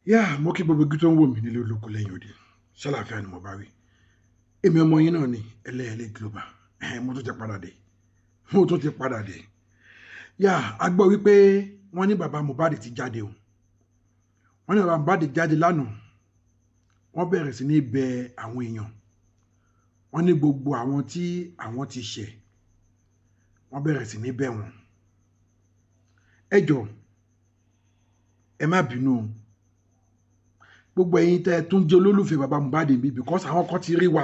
Yá, mo kí gbogbo igi tó ń wò mí nílé olóko lẹ́yìn òde. Ṣàlàáfíà ni mo bá wí. Èmi ọmọ yín náà ni Ẹlẹ́yẹlé Global. Mo tún ti padà dé. Mo tún ti padà dé. Yá, a gbọ́ wípé wọ́n ní bàbá Mohbad ti jáde o. Wọ́n ní bàbá Mohbad jáde lánàá. Wọ́n bẹ̀rẹ̀ sí ní bẹ àwọn èèyàn. Wọ́n ní gbogbo àwọn tí àwọn ti ṣẹ̀, wọ́n bẹ̀rẹ̀ sí ní bẹ̀ wọ́n. Ẹ jọ̀ọ́, ẹ má bínú o. Gbogbo ẹ̀yin tẹ́ ẹ tún jẹ́ olólùfẹ́ bàbá Mohbad mi, because àwọn kan ti rí wa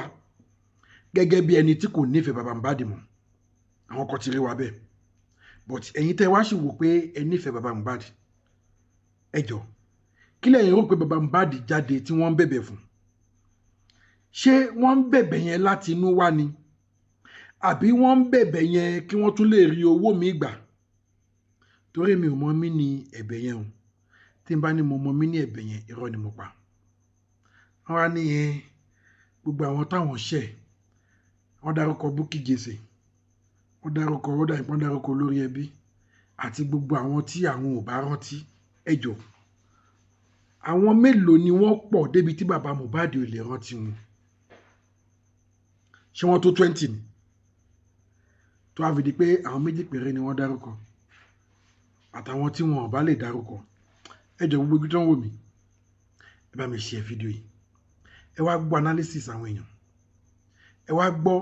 gẹ́gẹ́ bí ẹni tí kò nífẹ̀ẹ́ bàbá Mohbad mọ́. Àwọn kan ti rí wa bẹ́ẹ̀. But ẹ̀yin tẹ́ wá sì wò pé ẹ nífẹ̀ẹ́ bàbá Mohbad, ẹ jọ̀ọ́, kí lẹ̀yin rò pé bàbá Mohbad jáde tí wọ́n ń bẹ̀bẹ̀ fún? Ṣé wọ́n ń bẹ̀bẹ̀ yẹn láti inú wá ni? Àbí wọ́n ń bẹ̀bẹ̀ yẹn kí wọ́n tún lè rí owó mi gbà? Torí mi ò mọ mí ní ẹ̀bẹ̀ yẹn o. Tí n bá ní mo mọ mí ní ẹ̀bẹ̀ yẹn, irọ́ ni mo pa. Wọ́n wá ní yẹn gbogbo àwọn táwọn ṣẹ̀, wọ́n dárúkọ Bukky Jesse, wọ́n dárúkọ ó dà, wọ́n dárúkọ olórí ẹbí àti gbogbo àwọn tí àwọn ò bá rántí. Ẹ jọ̀ọ́, àwọn mélòó ni wọ́n pọ̀ débi tí bàbá Mohbad ò lè rántí wọn? Ṣé wọ́n tó 20 ni? Tó wá fi di pé àwọn méjì péré ni wọ́n dárúkọ àtàwọn tí wọn ò bá lè dárúkọ. Ẹ jọ̀ọ́, gbogbo ibi tó ń wò mí, ẹ bá mi share fídíò yìí. Ẹ wá gbọ́ analysis àwọn èèyàn. Ẹ wá gbọ́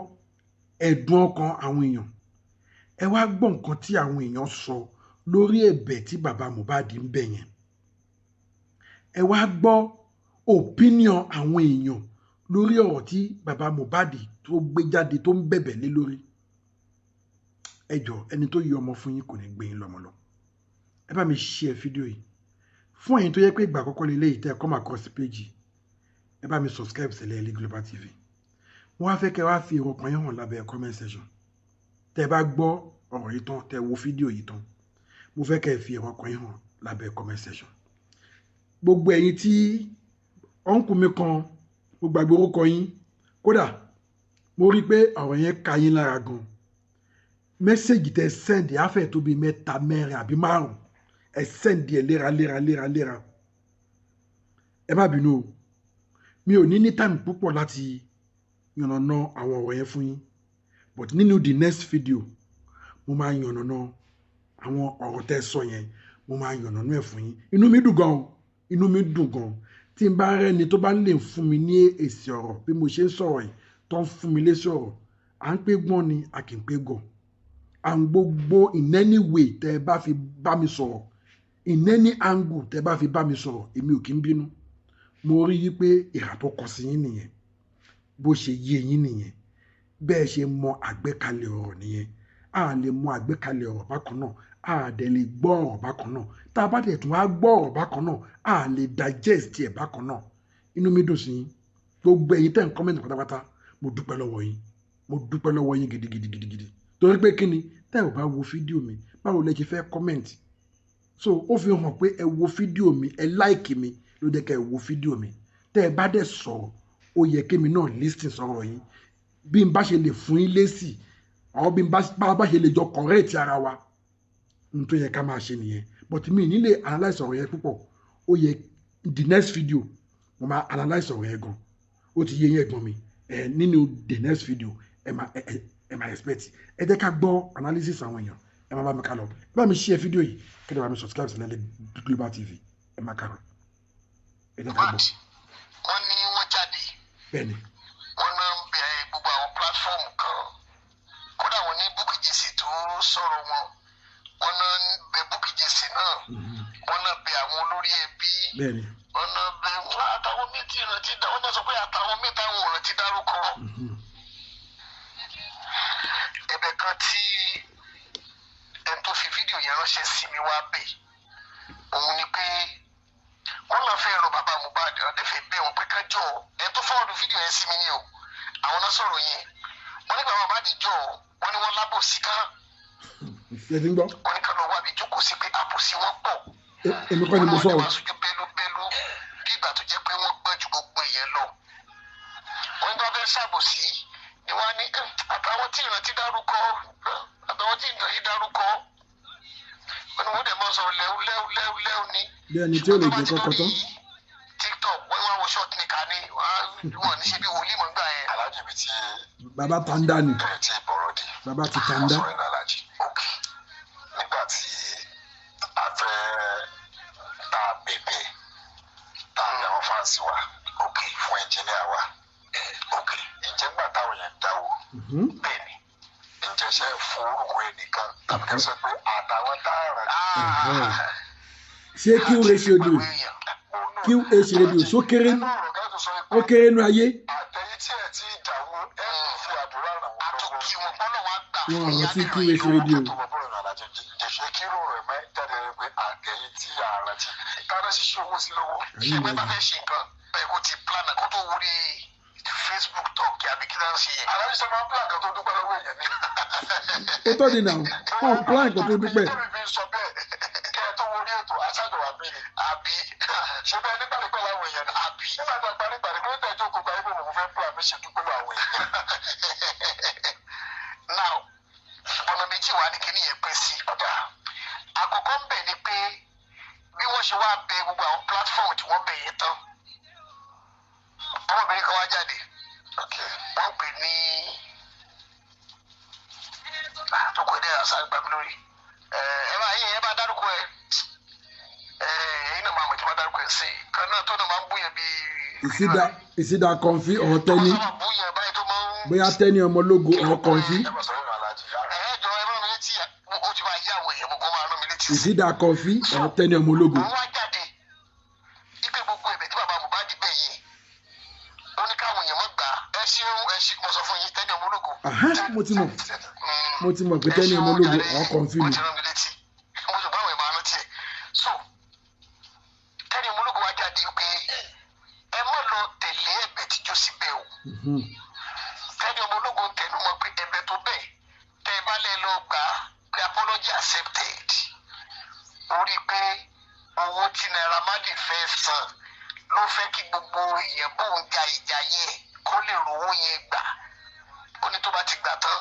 ẹ̀dùn ọkàn àwọn èèyàn. Ẹ wá gbọ́ nǹkan tí àwọn èèyàn sọ lórí ẹ̀bẹ̀ tí bàbá Mohbad ń bẹ̀ yẹn. Ẹ wá gbọ́ opinion àwọn èèyàn lórí ọ̀rọ̀ tí bàbá Mohbad tó gbé jáde tó ń bẹ̀bẹ̀ lé lórí. Ẹ jọ̀ọ́, ẹni tó yọ ọmọ fún yín kò ní gbé yín lọ́mọ lọ. Ẹ bá mi share fídíò yìí. Fún ẹ̀yin tó yẹ pé ìgbà àkọ́kọ́ leléyìí tẹ́ ẹ come across page, ẹ bá mi subscribe sí Ẹlẹ́yẹlé Global TV. Mo wá fẹ́ kẹ́ wá fi èrò ọkàn yín hàn lábẹ́ comment section. Tẹ́ ẹ bá gbọ́ ọ̀rọ̀ yìí tán, tẹ́ ẹ wo fídíò yìí tán, mo fẹ́ kẹ́ ẹ fi èrò ọkàn yín hàn lábẹ́ comment section. Gbogbo ẹ̀yin tí uncle mi kan, mo gbàgbé orúkọ yín, kódà mo rí pé ọ̀rọ̀ yẹn ka yín lára gan. Message tẹ́ send á fẹ́ tó bí mẹ́ta, mẹ́rin àbí márùn-ún. Ẹ send ẹ̀ léra léra léra léra. Ẹ má bínú o. Mi ò ní ní time púpọ̀ láti yànnàná àwọn ọ̀rọ̀ yẹn fún yín. But nínú the next video, mo máa yànnàná àwọn ọ̀rọ̀ tẹ́ sọ yẹn, mo máa yànnàná ẹ̀ fún yín. Inú mi dùn gan o. Inú mi dùn gan. Tí n bá rẹ́ni tó bá lè fún mi ní èsì ọ̀rọ̀ bí mo ṣe ń sọ̀rọ̀ yìí, tó ń fún mi lésì ọ̀rọ̀, à ń pé gbọ́n ni, a kì í pé gọ̀. And gbogbo in any way tẹ́ ẹ bá fi bá mi sọ̀rọ̀, in any angle tẹ́ ẹ bá fi bá mi sọ̀rọ̀, èmi ò kí ń bínú. Mo rí i pé ìhà tó kọ sí yín nìyẹn. Bó ṣe yé yín nìyẹn. Bẹ́ẹ̀ ṣe mọ àgbékalẹ̀ ọ̀rọ̀ nìyẹn. A lè mọ àgbékalẹ̀ ọ̀rọ̀ bákan náà. A dẹ̀ lè gbọ́ ọ̀rọ̀ bákan náà. Tá a bá dẹ̀ tún wá gbọ́ ọ̀rọ̀ bákan náà, a lè digest ẹ̀ bákan náà. Inú mi dùn sí yín. Gbogbo ẹ̀yin tẹ́ ń comment pátápátá, mo dúpẹ́ lọ́wọ́ yín. Mo dúpẹ́ lọ́wọ́ yín gidigidi gidigidi. Torí pé kí ni? Tẹ́ ò bá wo fídíò mi, báwo lẹ ṣe fẹ́ comment? So ó fi hàn pé ẹ wo fídíò mi, ẹ like mi ló jẹ́ kí ẹ wo fídíò mi. Tẹ́ ẹ bá dẹ̀ sọ̀rọ̀, ó yẹ kémi náà listen sọ̀rọ̀ yín. Bí n bá ṣe lè fún yín lésì, or bí n bá ṣe lè jọ correct ara wa, ohun tó yẹ ká máa ṣe nìyẹn. But mi ò ní lè analyse ọ̀rọ̀ yẹn púpọ̀. Ó yẹ the next video, mo máa analyse ọ̀rọ̀ yẹn gan. Ó ti yé yín, ẹ̀gbọ́n mi. Ẹ nínú the next video, ẹ máa expect. Ẹ jẹ́ ká gbọ́ analysis àwọn èèyàn. Ẹ máa bá mi ká lọ. Ẹ bá mi share fídíò yìí, kí ẹ bá mi subscribe sí Ẹlẹ́yẹlé Global TV. Ẹ máa ká lọ. Ẹ jẹ́ ká gbọ́. Wọ́n ní wọ́n jáde. Bẹ́ẹ̀ni. Wọ́n náà ń bẹ gbogbo àwọn platform kan, kódà wọ́n ní Bukky Jesse tó sọ̀rọ̀ wọn, wọ́n náà ń bẹ Bukky Jesse náà, wọ́n náà bẹ àwọn olórí ẹbí. Bẹ́ẹ̀ni. Wọ́n náà bẹ wọ́n àtàwọn míì tí ìrántí dá, wọ́n náà sọ pé àtàwọn míì táwọn ò rántí dárúkọ. Ẹ̀bẹ̀ kan tí ẹni tó fi fídíò yẹn ránṣẹ́ sí mi wá bẹ̀ òun ni pé wọ́n náà fẹ́ rọ bàbá Mohbad, ọ̀dẹ́fẹ̀ bẹ́ẹ̀ wọ́n pé kájọ ẹni tó forward fídíò yẹn sí mi ni o. Àwọn náà sọ̀rọ̀ yẹn, wọ́n ní bàbá Mohbad jọ, wọ́n ní wọ́n lábòsí ká. Ṣé ti ń gbọ́? Wọ́n ní ká lọ wábi jókòó sí pé àbòsí wọn pọ̀. Èmi kọ́ ni mo sọ o. Wọ́n ní wọ́n sojú bẹ́lúbẹ́lú bí ìgbà tó jẹ́ pé wọ́n gbọ́n ju gbogbo èèyàn lọ. Wọ́n ní bá fẹ́ ṣàbòsí ni wọ́n á ní àtàwọn tí ìrántí dárúkọ, àtàwọn tí ìrántí dárúkọ. Wọ́n ní wọ́n dẹ̀ máa sọ̀rọ̀ lẹ́wù lẹ́wù lẹ́wù lẹ́wù ni. Bí ẹni tí ó lè jẹ kọ́kọ́ tán. Wọn ní ṣe bí wòlíì mọ̀ gbà yẹn. Aláàjì bíi ti Bàbá tanda ni. Ẹ̀ tí bọ̀rọ̀ dé. Bàbá ti tanda. Sọ̀rọ̀ ẹ̀ aláàjì. Ok. Nígbà tí a fẹ́ ta bèbè tá a ní àwọn fans wa Ok. fún ẹnjìníà wa. Ok. Ǹjẹ́ gbà táwọn yẹn dáwó, Bẹ́ẹ̀ni. ǹjẹ́ ṣe fún orúkọ ẹnìkan tàbí ká sọ pé àtàwọn tá a rà Ah, Ṣé QH Radio, QH Radio sókéré, ó kéré nu ayé? Àtẹ̀yí tí ẹ̀ tí dáwó ẹ̀ ń fi àdúrà ràn wọ́n lọ́wọ́. Àtúnkì wọn kọ́ lọ́wọ́ àgbà. Wọn ò rántí QH Radio. Tó bọ́ bọ́ọ̀lù náà lájọ jẹ́ kí irú rẹ̀ máa jáde rẹ̀ pé àtẹ̀yí tí a rántí tánà ṣiṣẹ́ owó sí lọ́wọ́. Can you Ṣé pé bá imagine? fẹ́ ṣe nǹkan bẹ́ẹ̀ kó ti plan kó tó wọlé Facebook talk àbí kí náà ṣe yẹn. Aláàjì sọ máa ń plan kan tó dúpẹ́ lọ́wọ́ èèyàn ni. Ó tọ́ di náà, wọn plan kan tó dúpẹ́. Tẹ́mi fi ń sọ bẹ́ẹ̀ kẹ́ ẹ tó wọlé ètò aṣáájú wa bí ni. Àbí. Ṣé bẹ́ẹ̀ nígbà nípa láwọn èèyàn ni? Àbí. Nígbà tó parí parí kí ló tẹ̀ jókòó gba ibò mo fẹ́ plan mi ṣe dúpẹ́ lọ́wọ́ àwọn èèyàn. Now, ọ̀nà méjì wà ní kíní yẹn pín sí. Ọ̀dà. Àkọ́kọ́ ń bẹ̀ ni pé bí wọ́n ṣe wá bẹ gbogbo àwọn platform tí wọ́n bẹ̀ yẹn tán, ọmọbìnrin kan wá jáde, wọ́n pè ní tó kọ ẹ̀dẹ́ àṣà gbàgbé lórí ẹ bá yín ẹ bá dárúkọ ẹ ẹ ẹ̀yin náà máa mọ̀ tí wọ́n dárúkọ ẹ sí kan náà tó náà máa ń búyàn bíi Ìsídà Kọ̀ǹfì ọ̀ Tẹ́ni, tó máa búyàn báyìí tó máa ń bóyá Tẹ́ni ọmọ ológo ọ̀ Kọ̀ǹfì. Ẹ bá sọ̀rọ̀ ìrìn aláàjì yára. Ẹ jọ, ẹ rán mi létí, ó ti máa yá àwọn èèyàn gbogbo máa rán mi létí sí. Ìsídà Kọ̀ǹfì ọ̀ Tẹ́ni ọmọ ológo. Òun wá jáde ipe gbogbo ẹ̀bẹ̀ tí bàbá Mohbad bẹ̀ yìí, ó ní káwọn èèyàn mọ̀ gbà. Ẹ ṣeun, ẹ ṣe, mo sọ fún yín, Tẹ́ni ọmọ ológo. Aha, mo ti mọ̀, mo ti mọ̀ pé Tẹ́ni ọmọ ológo ọ̀ Kọ̀ǹfì Ó ni. ti rán mi létí, mo sì báwọn ẹ̀ máa rántí ẹ̀. So Tẹ́ni ọmọ ológo wá jáde pé ẹ má lọ tẹ̀lé ẹ̀bẹ̀ tí Jósì bẹ̀ o. Tẹ́ni ọmọ ológo ń tẹnu mọ́ pé ẹ̀bẹ̀ tó bẹ̀ tẹ́ ẹ bá lẹ́ lọ gbà á pé apology accepted, orí pé owó tí Naira Marley fẹ́ san ló fẹ́ kí gbogbo èèyàn bóun ja ìjà yẹn kó lè rówó yẹn gbà. Ó ní tó bá ti gbà tán,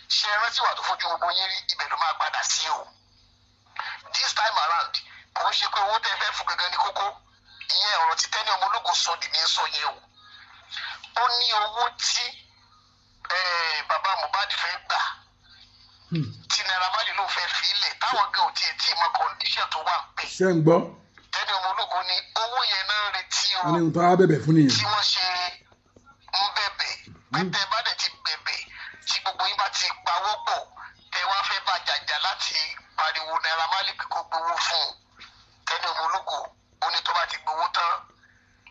ṣe é rántí wà tó fojú gbogbo yín rí, ibẹ̀ ló máa padà sí o. This time around, kò ń ṣe pé owó tẹ́ fẹ́ fún gangan ní kókó. Ìyẹn ọ̀rọ̀ tí Tẹ́ni ọmọ ológo sọ dì ní sọ yẹn o. Ó ní owó tí bàbá Mohbad fẹ́ gbà tí Naira Marley ló fẹ́ fi ilẹ̀ táwọn gan ò tiẹ̀ tí ì mọ condition tó wà pé. Ṣé ń gbọ́? Tẹ́ni ọmọ ológo ní owó yẹn náà ń retí o Wọn ní ohun tó wá bẹ̀bẹ̀ fún nìyẹn. tí wọ́n ṣe ń bẹ̀bẹ̀ pé tẹ́ bá dẹ̀ ti bẹ̀bẹ̀ tí gbogbo yín bá ti pawó pọ̀ tẹ́ wá fẹ́ bá jàjà láti pariwo Naira Marley pé kó gbowó fún un. Tẹ́ni ọmọ ológo ó ní tó bá ti gbowó tán,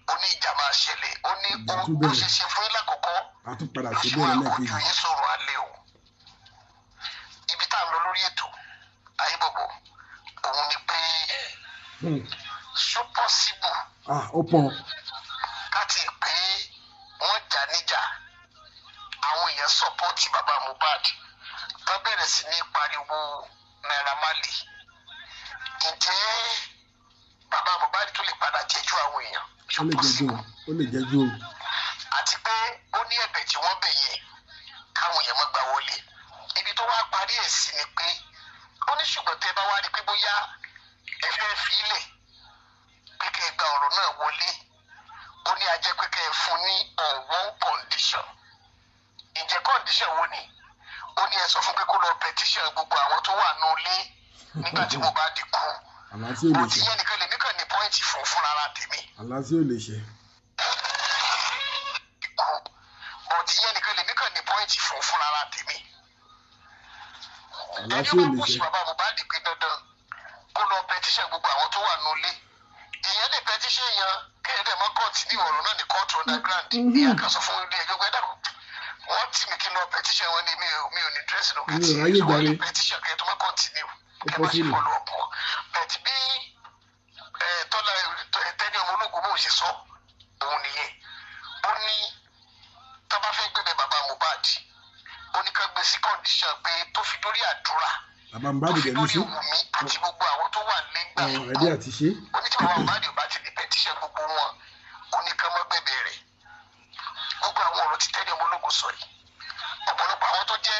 ó ní ìjà máa ṣẹlẹ̀. Ó ní Ìjà ó tún bó bẹ̀rẹ̀. ṣe ṣe fún yín lákọ̀ọ́kọ́ A tún padà ló sí ṣe bẹ́ẹ̀ wá lẹ́ẹ̀kejì. kojú yín sọ̀rọ̀ alẹ́ o. Ibi tá à ń lọ lórí ètò ayébọ̀bọ̀ òun ni pé ṣó possible Ah, ó pọn. ká ti pé wọ́n jà níjà, àwọn èèyàn support bàbá Mohbad tó bẹ̀rẹ̀ sí ní pariwo Naira Marley, ǹjẹ́ bàbá Mohbad tó lè padà jẹ́jú àwọn èèyàn? Ṣó Ó lè jẹ́jú possible? o, ó lè jẹ́jú o. Àti pé ó ní ẹ̀bẹ̀ tí wọ́n bẹ̀ yẹn káwọn èèyàn má gbà wọlé. Ibi tó wá parí ẹ̀ sí ni pé ó ní ṣùgbọ́n tẹ́ bá wá rí pé bóyá ẹ fẹ́ fi ilẹ̀ pé kẹ́ ẹ gba ọ̀rọ̀ náà wọlé, ó ní a jẹ́ pé kẹ́ ẹ fún ní on one condition. Ǹjẹ́ condition wo ni? Ó ní ẹ sọ fún pé kó lọ petition gbogbo àwọn tó wà nù ilé nígbà tí Mohbad kú. Àlá tí ò lè Mo ti ṣe. yẹn nìkan lèmi kàn ní point fún fúnra ara tèmi Àlá tí ò lè ṣe. Kú, but ìyẹn nìkan lèmi kàn ní point fún fúnra ara tèmi. Àlá Ẹni tí ò bá lè push ṣe. bàbá Mohbad pé dandan kó lọ petition gbogbo àwọn tó wà nulẹ̀, ìyẹn lè petition yẹn kéde mọ́ kóòtù ní ọ̀rọ̀ náà ní kóòtù underground. Ìyá kan sọ fún ilé ẹjọ́ pé dàkú wọ́n tì mí kí n lọ petition wọn ni mi ò ní dress lọ. Mi ò ráyè So wọ́n lè jàre. petition kẹ́ tó má continue Ó kẹ́ má ṣe possible. follow up wọn, but bí Tọ́lá Tẹ́ni ọmọ ológun bóun ṣe sọ òun nìyẹn. Ó ní tá bá fẹ́ gbẹ̀bẹ̀ bàbá Mohbad, ó ní ká gbé sí condition pé tó fi dórí àdúrà Bàbá Mohbad tó fi dẹ̀ ní dórí sí. Wùmí àti gbogbo àwọn tó wà nígbà Àwọn tó ẹ̀dí àti ṣe. Ó ní tí bàbá Mohbad ò bá ti lè petition gbogbo wọn, ó ní ká má gbẹ̀bẹ̀ rẹ̀. Gbogbo àwọn ọ̀rọ̀ tí Tẹ́ni ọmọ ológun sọ yìí, ọ̀pọ̀lọpọ̀ àwọn tó jẹ́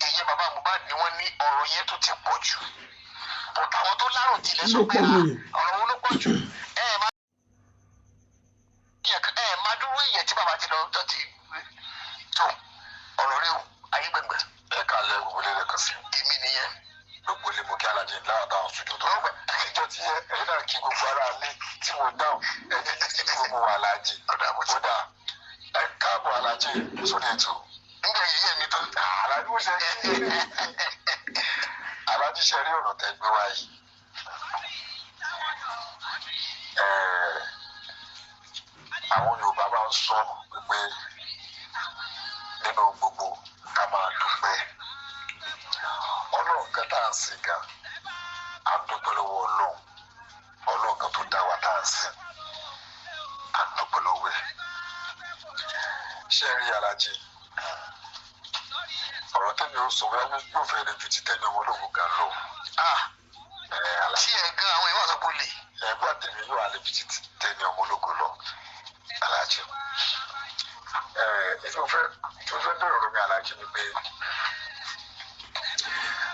èèyàn bàbá Mohbad ni wọ́n ní ọ̀rọ̀ yẹn tó ti pọ̀ jù, but àwọn tó láròjinlẹ̀ sọ Ló pé pọ̀ ah, nù yẹn. ọ̀rọ̀ wo ló pọ̀ jù? Ẹ ẹ̀ má dúró èèyàn. ti lọ tó ti tó ọ̀rọ̀ rí o ayé gbẹ̀ngbẹ̀. Ẹ káalẹ́ gbogbo ilé lẹ́ẹ̀kan sí. Èmi nìyẹn. Gbogbo ilé mo kí alájẹ láàtàwọn studio tó lọ́gbà. Ìjọ tí ẹ̀yin náà kí gbogbo ara lé tí mo dáhùn ẹni tí gbogbo wa alájẹ. Ọ̀dà mo ti Ó dáa. Ẹ káàbọ̀ alájẹ sórí ètò. Nígbà yìí ẹ̀mí tán. Alájẹ ó ṣe alájẹ ṣe rí ọ̀rọ̀ tẹ́ gbé wá yìí. Àwọn Yorùbá máa ń sọ pé nínú gbogbo ká máa dúpẹ́. Ọlọ́run kan tá à ń sìn gan, à ń dúpẹ́ lọ́wọ́ Ọlọ́run. Ọlọ́run kan tó dá wa tá à ń sìn, à ń dúpẹ́ lọ́wọ́ ẹ̀. Ṣé ẹ rí alájẹ? Ọ̀rọ̀ tẹ́mi ó sọ wíwá yóò fẹ́ lè ju ti tẹ́mi ọmọ ológun gan lọ. Tí ẹ gan àwọn ìwà sọ pé ó lè. Ẹgbẹ́ tèmi yóò alẹ́ ju ti tẹ́mi ọmọ ológun lọ. Alájẹ. Tí mo fẹ́ bẹ̀rẹ̀ ọ̀rọ̀ mi alájẹ ni pé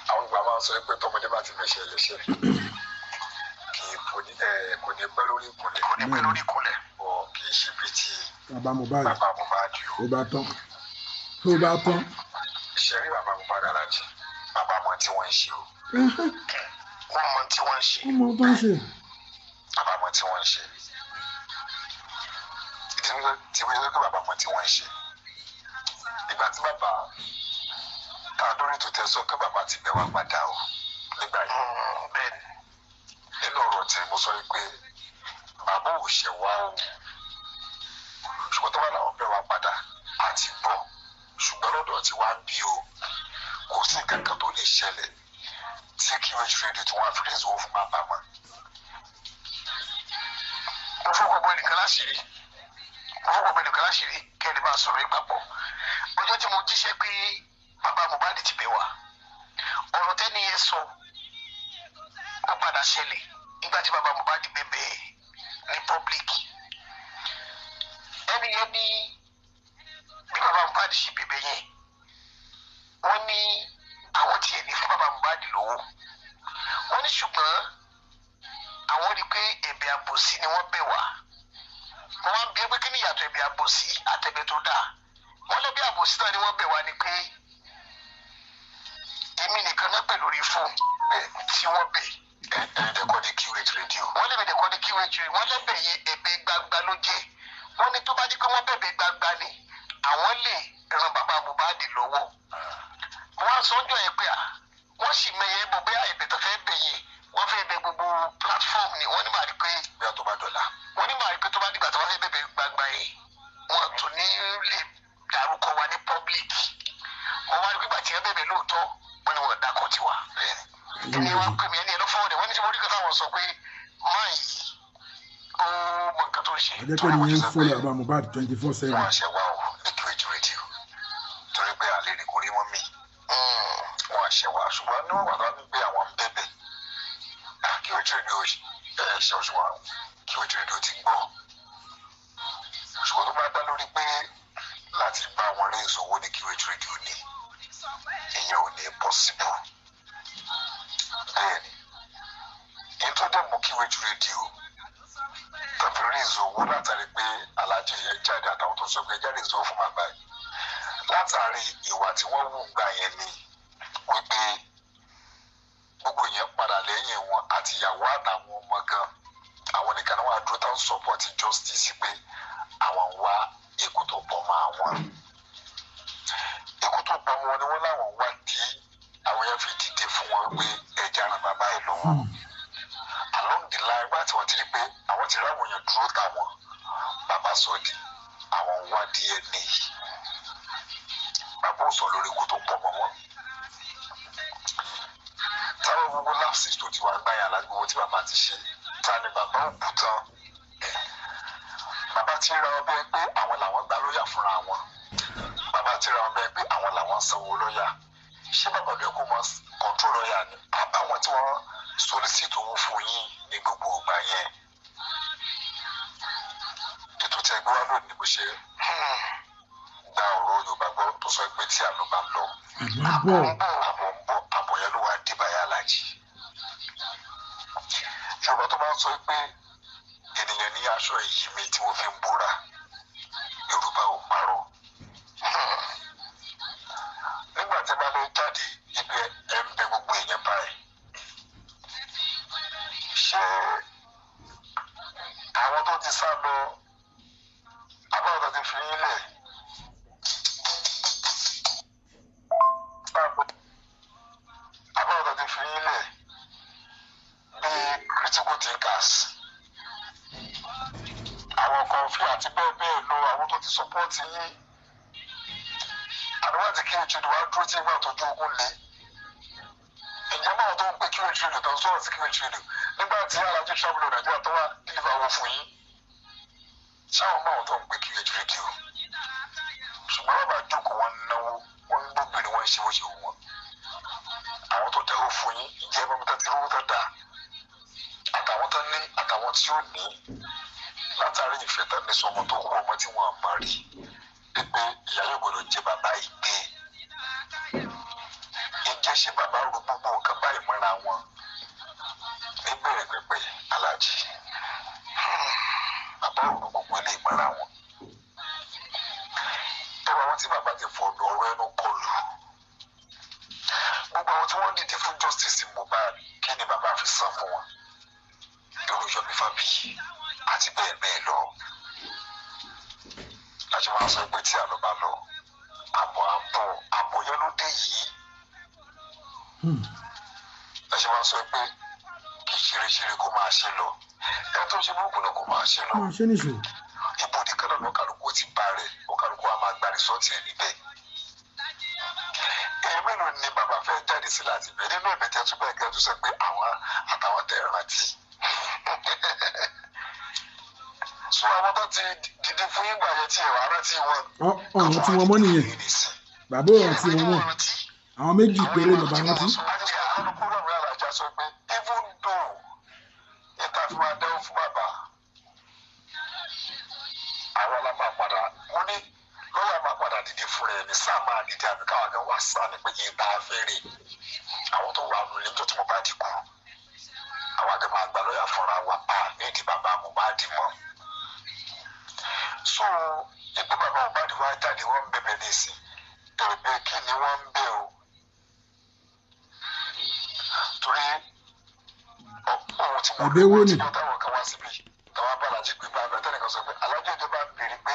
àwọn ìgbà máa ń sọ pé tọmọdé bá ti mẹ̀ṣẹ̀ lẹ́ṣẹ̀ kì í kò ní pẹ́ lórí ìkúnlẹ̀. Kò ní pẹ́ lórí ìkúnlẹ̀. Bọ̀ kì í ṣe bí ti Bàbá Mohbad. Bàbá Mohbad o. Ó bá tán. Ó bá tán. Ṣe rí bàbá Mohbad alájẹ, bàbá mọ tí wọ́n ń ṣe o. Wọ́n mọ tí wọ́n ń ṣe. Wọ́n mọ tó ń ṣe. Bàbá mọ tí wọ́n ń ṣe. Tí wọ́n yẹ kó bàbá mọ tí wọ́n ń ṣe. Ìgbà tí bàbá ta lórí tó tẹ sọ pé bàbá ti bẹ̀ wá padà o nígbà yìí. Bẹ́ẹ̀ ni. Nínú ọ̀rọ̀ tí mo sọ yìí pé bàbá ò ṣẹ̀ wá o. Ṣùgbọ́n tó bá làwọn bẹ̀ wá padà á ti gbọ́. Ṣùgbọ́n lọ́dọ̀ tí wàá bí o, kò sí nǹkan kan tó lè ṣẹlẹ̀ tí QH radio tí wọ́n á fi rèé owó fún bàbá mọ́. Mo fún gbogbo ẹnìkan láṣìírí. Mo fún gbogbo ẹnìkan láṣìírí kí ẹni bá sọ̀rọ̀ yìí papọ̀. Ọjọ́ tí mo jíṣẹ́ pé bàbá Mohbad ti bẹ̀ wá, ọ̀rọ̀ tẹ́ni yẹn sọ ó padà ṣẹlẹ̀ nígbà tí bàbá Mohbad bẹ̀bẹ̀ ní public. Ẹni yẹn ní bí bàbá Mohbad ṣe bẹ̀bẹ̀ yẹn, wọ́n ní àwọn tiẹ̀ ní fún bàbá Mohbad lówó. Wọ́n ní ṣùgbọ́n àwọn rí i pé ẹ̀bẹ̀ àbòsí ni wọ́n bẹ̀ wá. Wọ́n wá ń bi pé kí ni ìyàtọ̀ ẹ̀bẹ̀ àbòsí àtẹ̀bẹ̀ tó dáa. Wọ́n lẹ́bí àbòsí náà ni wọ́n bẹ̀ wá ni pé èmi nìkan náà pè lórí fóònù tí wọ́n bẹ̀. Ẹ̀ẹ́dẹ̀kọ́ ní QH radio. Wọ́n lẹ́bẹ̀ dẹ̀kọ́ ní QH radio. Wọ́n lẹ́bẹ̀ yẹn ẹ̀bẹ̀ gbangba ló jẹ́. Wọ́n ní tó bá di pé wọ́n bẹ̀bẹ̀ gbangba ni àwọn lè ran bàbá Mohbad lọ́wọ́. Wọ́n á sọ ọjọ́ yẹn pé à wọ́n sì mẹyẹ bọ̀ bóyá ẹ̀bẹ̀ tó fẹ́ bẹ̀ yẹn wọ́n fẹ́ bẹ̀ gbogbo platform ni. Wọ́n ní màá rí pé Bóyá tó bá dọ̀la. wọ́n ní màá rí pé tó bá dìgbà tó bá fẹ́ bẹ̀bẹ̀ gbangba yẹn wọ́n tún ní lè dárúkọ wa ní public. Wọ́n wá rí pé gbàtí ẹ bẹ̀bẹ̀ lóòótọ́ wọ́n ní wọ́n dákọ̀ tiwa. Ẹni wá pè mí ẹni ẹ lọ fọwọ́ rẹ̀ wọ́n ní tí mo rí kan táwọn sọ pé máa yìí ó mọ nǹkan tó ń ṣe. Ajẹ́ pé ni yẹn ń fọ́lọ̀ bàbá Mohbad 24/7. Wọ́n ṣe wá o ní QH radio torí pé àlè rè kò rí mọ́ mi. Wọ́n ṣe wá ṣùgbọ́n níwọ̀n wà lọ́nà pé àwọn ń bẹ̀bẹ̀. QH radio ẹ̀ ṣe ṣùgbọ́n QH radio ti gbọ́. Ṣùgbọ́n tó bá dá lórí pé láti bá wọn rí ìṣòwò ní QH radio ní ìyẹn ò ní possible. Bẹ́ẹ̀ni, èyí tó dẹ̀ mú QH radio tàbí rí ìṣòwò látàrí pé alájẹ yẹn jáde àtàwọn tó sọ pé jáde ìṣòwò fún bàbá yìí látàrí ìwà tí wọ́n wù gbà yẹn ni wípé gbogbo yẹn padà lẹ́yìn wọn àti ìyàwó àtàwọn ọmọ gan àwọn nìkan náà wà dúró táwọn support justice pé àwọn ń wá ikú tó pọ̀ mọ́ àwọn ikú tó pọ̀ mọ́ wọn ni wọ́n láwọn wá tí àwọn yẹn fi dìde fún wọn pé ẹja ran bàbá yìí lọ́wọ́ along the line wá tí wọ́n ti rí pé àwọn ti ráwọn yẹn dúró táwọn bàbá sọ di àwọn ń wá DNA bàbá ò sọ lórí ikú tó pọ̀ mọ́ wọn táwọn gbogbo lapses tó ti wá gbáyà láti gbogbo tí bàbá ti ṣe ta ni bàbá ò bù tán bàbá ti ra ọbẹ̀ pé àwọn làwọn gba lóyà fúnra wọn bàbá ti ra ọbẹ̀ pé àwọn làwọn sanwó lóyà ṣé bàbá ló yẹ kó máa kọ́ńtró lọ́yà ni àbáwọn tí wọ́n solicit owó fún yín ní gbogbo ìgbà yẹn ètò tí ẹgbẹ́ wa lónìí bó ṣe gba ọ̀rọ̀ Yorùbá gbọ́ tó sọ pé tí àlọ́ bá lọ Àbọ̀ ń bọ̀. àbọ̀ ń bọ̀ àbọ̀ yẹn ló wá dé báyà aláàjì Yorùbá tó máa ń sọ pé ènìyàn ní aṣọ iyì mi tí mo fi ń bora Yorùbá ò ti sá lọ, àbáwọn tó ti fi yín lẹ̀, àbáwọn tó ti fi yín lẹ̀ bíi critical thinkers, àwọn kan fi àti bẹ́ẹ̀ bẹ́ẹ̀ lọ, àwọn tó ti support yín, àdúrà tí kí ojú wa dúró tí ìgbà tójú ogun lé. Ìjọba àwọn tó ń pè kí ojú ìlú tó ń sọ̀rọ̀ sí kí ojú ìlú nígbà tí alájú travel Nàìjíríà tó wà deliver owó fún yín, ṣáwọn máa tó ń pè kí ojú rédíò? Ṣùgbọ́n bàbá jókòó, wọn náwó, wọn ń gbóbìnrin, wọn ń ṣe bó ṣe wù wọn. Àwọn tó dáwó fún yín, ìjẹ́ bàbá tó ti rówó tó dáa, àtàwọn tó ní àtàwọn tí ó ní, látàrí ìfẹ́ tó ní sọmọ tó kú, ọmọ tí wọ́n máa rí pé ìyá yóò gbọdọ̀ jẹ bàbá ìgbé. Ìjẹ́ ṣe bàbá ro gbogbo nǹkan báyìí mọ́ra wọn níbẹ̀rẹ̀ pẹ̀pẹ̀? Aláàjì, bàbá ro gbogbo ilé mọ́ra wọn. Ẹwà àwọn tí bàbá ti fọ̀nà ọ̀rọ̀ ẹnu kọlù, gbogbo àwọn tí wọ́n dìde fún justice Mohbad, kí ni bàbá fi san fún wọn? Irú Yomi Fabiyi àti bẹ́ẹ̀ bẹ́ẹ̀ lọ. Láti máa sọ pé tí àlọ́ bá lọ, àbọ̀ àbọ̀ àbọ̀ yẹn ló dé yìí. Láti máa sọ pé kí ṣeréṣeré kó máa ṣe lọ, ẹ tó ṣe burúkú náà kó máa ṣe lọ. Máa ṣe nìṣó. Ibodè kan náà lọ́kàlùkù ti bá rẹ̀, ọkàlùkù á máa gba rìsọ́ọ̀tì ẹ̀ níbẹ̀. Èyí mélòó ni bàbá fẹ́ jáde sí láti bẹ̀ nínú ẹ̀bẹ̀ tẹ́ tún bẹ́ẹ̀ gẹ́gẹ́ tó sọ pé àwọn àtàwọn tẹ̀ rántí so àwọn tó ti dìde fún yín gbà yẹn tí ẹ wà rántí wọn. Ọ̀ràn tí wọ́n mọ́ nìyẹn, bàbá ọ̀ràn tí wọ́n mọ̀, àwọn méjì péré lọ́ba rántí. Alukoro àwọn alájà sọ pé even though ìta fi máa dẹ́wọ́ fún bàbá, àwọn la máa padà, mo ní lọ́yà máa padà dìde fún rẹ̀ ní sáà máa dìde, àbí káwọn kan wá sáà ní pé ìta fẹ́rẹ̀ àwọn tó wà nù lẹ́jọ́ tí mo bá dìkú, àwọn àgbẹ̀ máa gba lọ́yà fúnra wa, a ní ìdí bàbá Mohbad mọ́. So ikú bàbá Mohbad wá jáde, wọ́n ń bẹ̀bẹ̀ nísìn, ẹ̀bẹ̀ kí ni wọ́n ń bẹ̀ o? Torí ohun tí mo Ẹ̀bẹ̀ wo ni? tí mo táwọn kan wá síbi táwọn bá alájí pé bàbá tẹnìkan sọ pé alájí ìjọba ń béèrè pé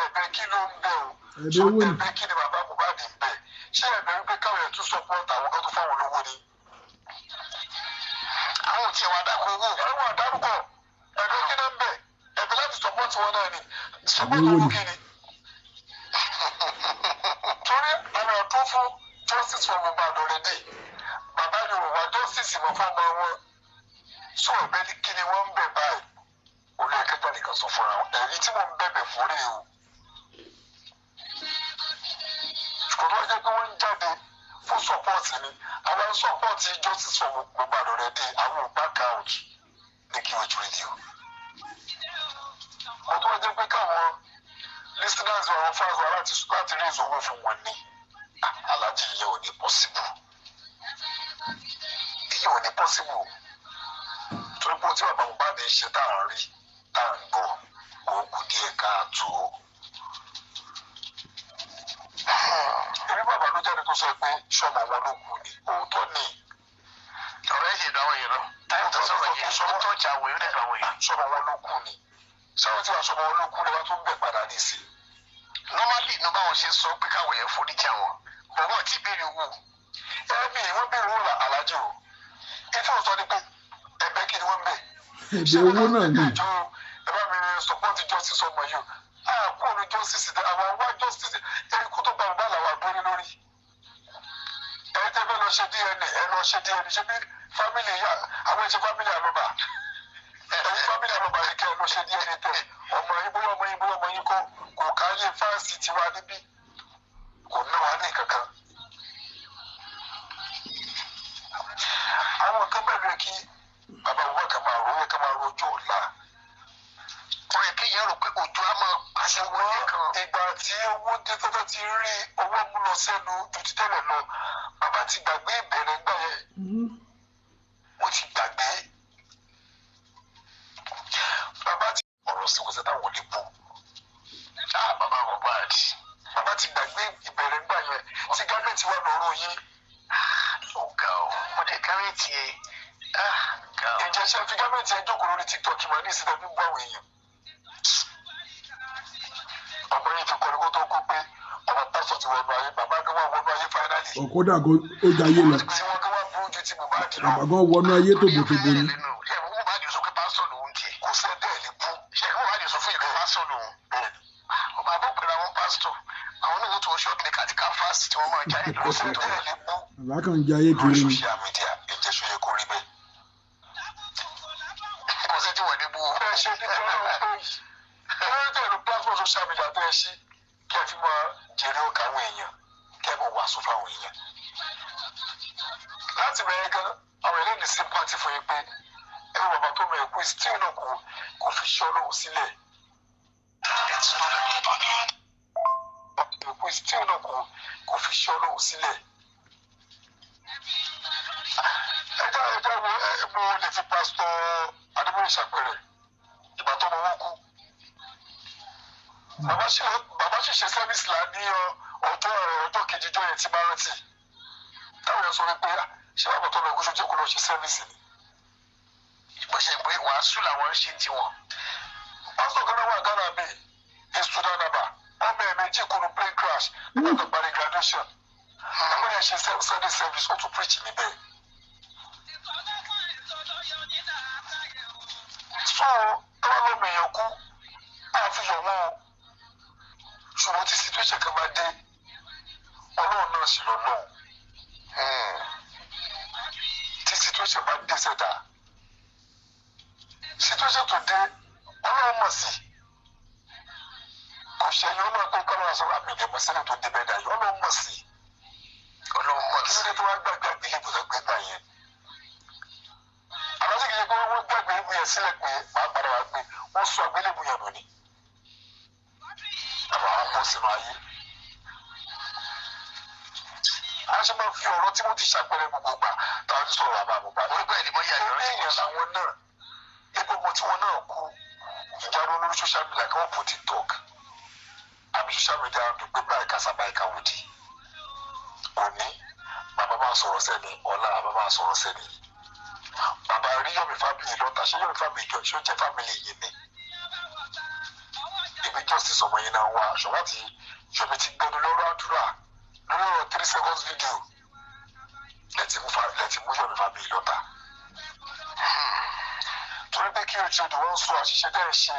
ẹ̀bẹ̀ kí ló ń bẹ̀ o? Ẹ̀bẹ̀ wo ni? Ẹ̀bẹ̀ kí ni bàbá Mohbad ń bẹ̀? Ṣé ẹ̀bẹ̀ wípé káwọn ẹ̀ tún support àwọn kan tó fáwọn lówó ni? Àwọn ò tiẹ̀ wá dákọ̀ owó. Ẹ̀wọ̀n àdárúkọ ẹ̀bẹ̀ kí ló ń bẹ̀? Ẹ̀bẹ̀ láti support wọn náà ni. Support Ẹ̀bẹ̀ wo owó ni? kí ni? Torí àwọn ọ̀dọ́ fún justice for Mohbad already, bàbá Yorùbá justice mọ̀ fún ọmọ wọn. So ẹ̀bẹ̀ ní kí ni wọ́n ń bẹ̀ báyìí? Olú ẹ̀kẹta nìkan sọ fúnra wọn, ẹ̀rí tí mò ń bẹ̀bẹ̀ fún rèé o. Ṣùgbọ́n tó wá jẹ́ pé wọ́n ń jáde fún support ni, àwọn support justice for Mohbad already, àwọn ò back out ní kí ojú rédíò. Wọ́n tó wá jẹ́ pé káwọn listeners wa, àwọn fans wa láti raise owó fún wọn ní, alájí, ìyẹn ò ní possible, ìyẹn ò ní possible, torí pé tí bàbá Mohbad ń ṣe tá à ń rí, tá à ń gbọ́, ó kù díẹ̀ káàtó. Èmi bàbá ló jáde tó sọ pé sọmọ wọn ló kù ni, òótọ́ ni. Ọ̀rẹ́ yìí dùn àwọn èèyàn lọ. Táyọ̀ tó sọ̀rọ̀ yẹn, ó tọ́jà àwọn èèyàn, ó dẹ̀ dùn àwọn èèyàn. Sọmọ wọn ló kù ni, sáwọn tí wàá sọmọ wọn ló kù ni wàá tún bẹ̀ padà ní ìsìn. Normally inú báwọn ṣe sọ pé káwọn èèyàn foríjì àwọn, bọ̀ wọ́n ti béèrè owó. Ẹbí wọ́n bẹ̀rù owó alájò o. Ìfẹ́ òsọ ni pé ẹ̀bẹ̀ kí ni wọ́n ń bẹ̀? Ẹ̀bẹ̀ owó náà ni. Ẹjọ́, ẹ bá mi support justice ọmọ yìí o. A kú òní justice dẹ, àwọn wá justice ẹni kó tó bá bàbá làwọn àgbóni lórí. Ẹ tẹ́ fẹ́ lọ ṣe DNA, ẹ lọ ṣe DNA. Ṣe bí family yá àwọn ẹ̀ṣẹ̀ family àlọ́bà, ẹ̀yin family àlọ́bà yìí, kẹ́ ẹ lọ ṣe DNA tẹ̀ ọmọ yín, bóyá ọmọ yín, bóyá ọmọ yín kọ́, kò káyé fáǹsì tiwa níbí, kò ná wa ní kankan. Àwọn nǹkan bẹ́ẹ̀ ló kí bàbá wa kà máa ro, yẹ ká máa ro ọjọ́ ọ̀la. Ó yẹ kéèyàn rò pé òjò á máa pàṣẹ wọlé kan. Ìgbà tí owó dé tọ́tọ́ ti rí owó mú lọ sẹ́nu ju ti tẹ́lẹ̀ lọ, bàbá ti gbàgbé ìbẹ̀rẹ̀ gbà yẹn. Wọ́n ti gbàgbé. Bàbá ti ọ̀rọ̀ sí kò sẹ́ta wọlé bú. Ah, bàbá Mohbad. Bàbá ti gbàgbé ìbẹ̀rẹ̀ gbà yẹn tí gámẹ̀ntì wà lọ́rọ̀ yín. Ó ga ọ, mo dé kárẹ́ẹ̀tì ẹ̀. Ah, ga ọ. Ǹjẹ́ ṣe fi gámẹ̀ntì ẹ jókòó lórí TikTok mà ní ìsìtẹ́ bí bú àwọn èèyàn? Ọmọ yìí fi kọrin kó tó kú pé ọmọ pásítọ̀ ti wọnú ayé, bàbá gan wà wọnú ayé finally. Ọ̀kọ́dà gan ó jayé lọ. Tí wọ́n gan wá burú ju ti Mohbad lọ. Bàbá gan wọnú ayé tòbòtòbò ni. Ṣé Mohbad sọ pé pásítọ̀ lòun tiẹ̀? Kò sẹ́ńdẹ̀ lè bú. Ṣé Mohbad sọ fún yẹn pé pásítọ̀ lòun? Bẹ́ẹ̀ ni. Ọba àbọ̀pẹ̀rẹ̀ àwọn pásítọ̀, àwọn náà wọ́n tún ṣọ́ọ̀tì ní kàtíkà fásitì tí wọ́n máa jáde Kò lọ sí sẹ́ńdẹ̀ lè bú. Bàbá kan ń jayé Lórí kiri ni. social media, ǹjẹ́ ṣó yẹ kó rí bẹ́ẹ̀? Kò sẹ́ tí wọ́n dé bú o. Bẹ́ẹ̀ ṣe ní tọ́lọ́ pé yìí kí ló dé ẹ̀rọ platform social media tó ẹ ṣí kí ẹ fi máa jèrè ọkà àwọn èèyàn, kí ẹ máa wàásù fáwọn èèyàn. Láti bẹ̀rẹ̀ gan, àwọn eléyìí sympathy fún yín pé ẹ̀rọ bàbá tó mọ ẹ̀kú still náà kò fi ṣọ́ lóhùn sílẹ̀. Ẹ̀kú still náà kò fi ṣọ́ lóhùn sílẹ̀. Ẹja wo ẹ mo lè fi pásítọ̀ Adébóyè ṣàpẹẹrẹ ìgbà tó mọ wọn kú. Bàbá ṣì ṣe sẹ́fíìsì là ní ọjọ́ kejì jọ yẹn tí máa rántí. Táwọn èèyàn sọ wípé, "Ah, ṣé bàbá tó lọ kú ṣojú kó lọ ṣe sẹ́fíìsì ni?" Bó ṣe pé wàásù làwọn ń ṣe tiwọn. Pásítọ̀ kan náà wà Ghana bíi Esudanaba, ọmọ ẹ̀ méjì kúrú plane crash nígbà tó parí graduation. Bàbá yẹn ṣe Sunday service, ó tún preach níbẹ̀. So tọ́wọ́ lọ́mọ èèyàn kú, àfihàn wọn o. Ṣùgbọ́n tí situation kan bá dé, Ọlọ́run náà sì lọ́lọ́run. Tí situation bá dé sẹ́dá, situation tó dé, Ọlọ́run mọ̀ sí. Kò ṣẹ̀yìn Ọlọ́run pé kọ́lọ́run sọ àmì ìdẹ̀mọ̀ sílẹ̀ tó dé bẹ́ẹ̀ dá yìí, Ọlọ́run mọ̀ sí. Ọlọ́run mọ̀ Kí ló sí. dé tó wá gbàgbé àgbélébùú tó gbé gbà yẹn? Àlọ́ tí kì í ṣe pé wọ́n gbàgbé àgbélébùú yẹn sílẹ̀ pé màá padà wá gbé, wọ́n sọ àgbélébùú yẹn nù ni. Bàbá wa bọ́ sínú ayé. A ṣe máa fi ọ̀rọ̀ tí wọ́n ti ṣàpẹẹrẹ gbogbo gbà táwọn ti sọ̀rọ̀ bàbá Mohbad. Orí bẹ́ẹ̀ ni mo yà yọrí Ẹgbẹ́ èèyàn làwọn náà, epo ọmọ tí wọn náà kú, ìjà ló lórí social media kí wọ́n put TikTok àbí social media ń dùn pé báyìí kásá báyìí káwọ́dì. Òní, bàbá máa sọ̀rọ̀ sẹ́ni, ọ̀la bàbá máa sọ̀rọ̀ sẹ́ni. Bàbá rí Yomi Fabiyi lọ́ta, ṣé Yomi Fabiyi jọ ṣé ó jẹ́ family yìí ni? Èmi justice ọmọ yìí náà wá, ṣùgbọ́n tí Yomi ti gbẹnu lọ́rọ̀ àdúrà lórí ọ̀rọ̀ 3 seconds video lẹ́tì mú Yomi Fabiyi lọ́ta. Torí pé kí ojú odò wọn sọ àṣìṣe tẹ́ ẹ ṣe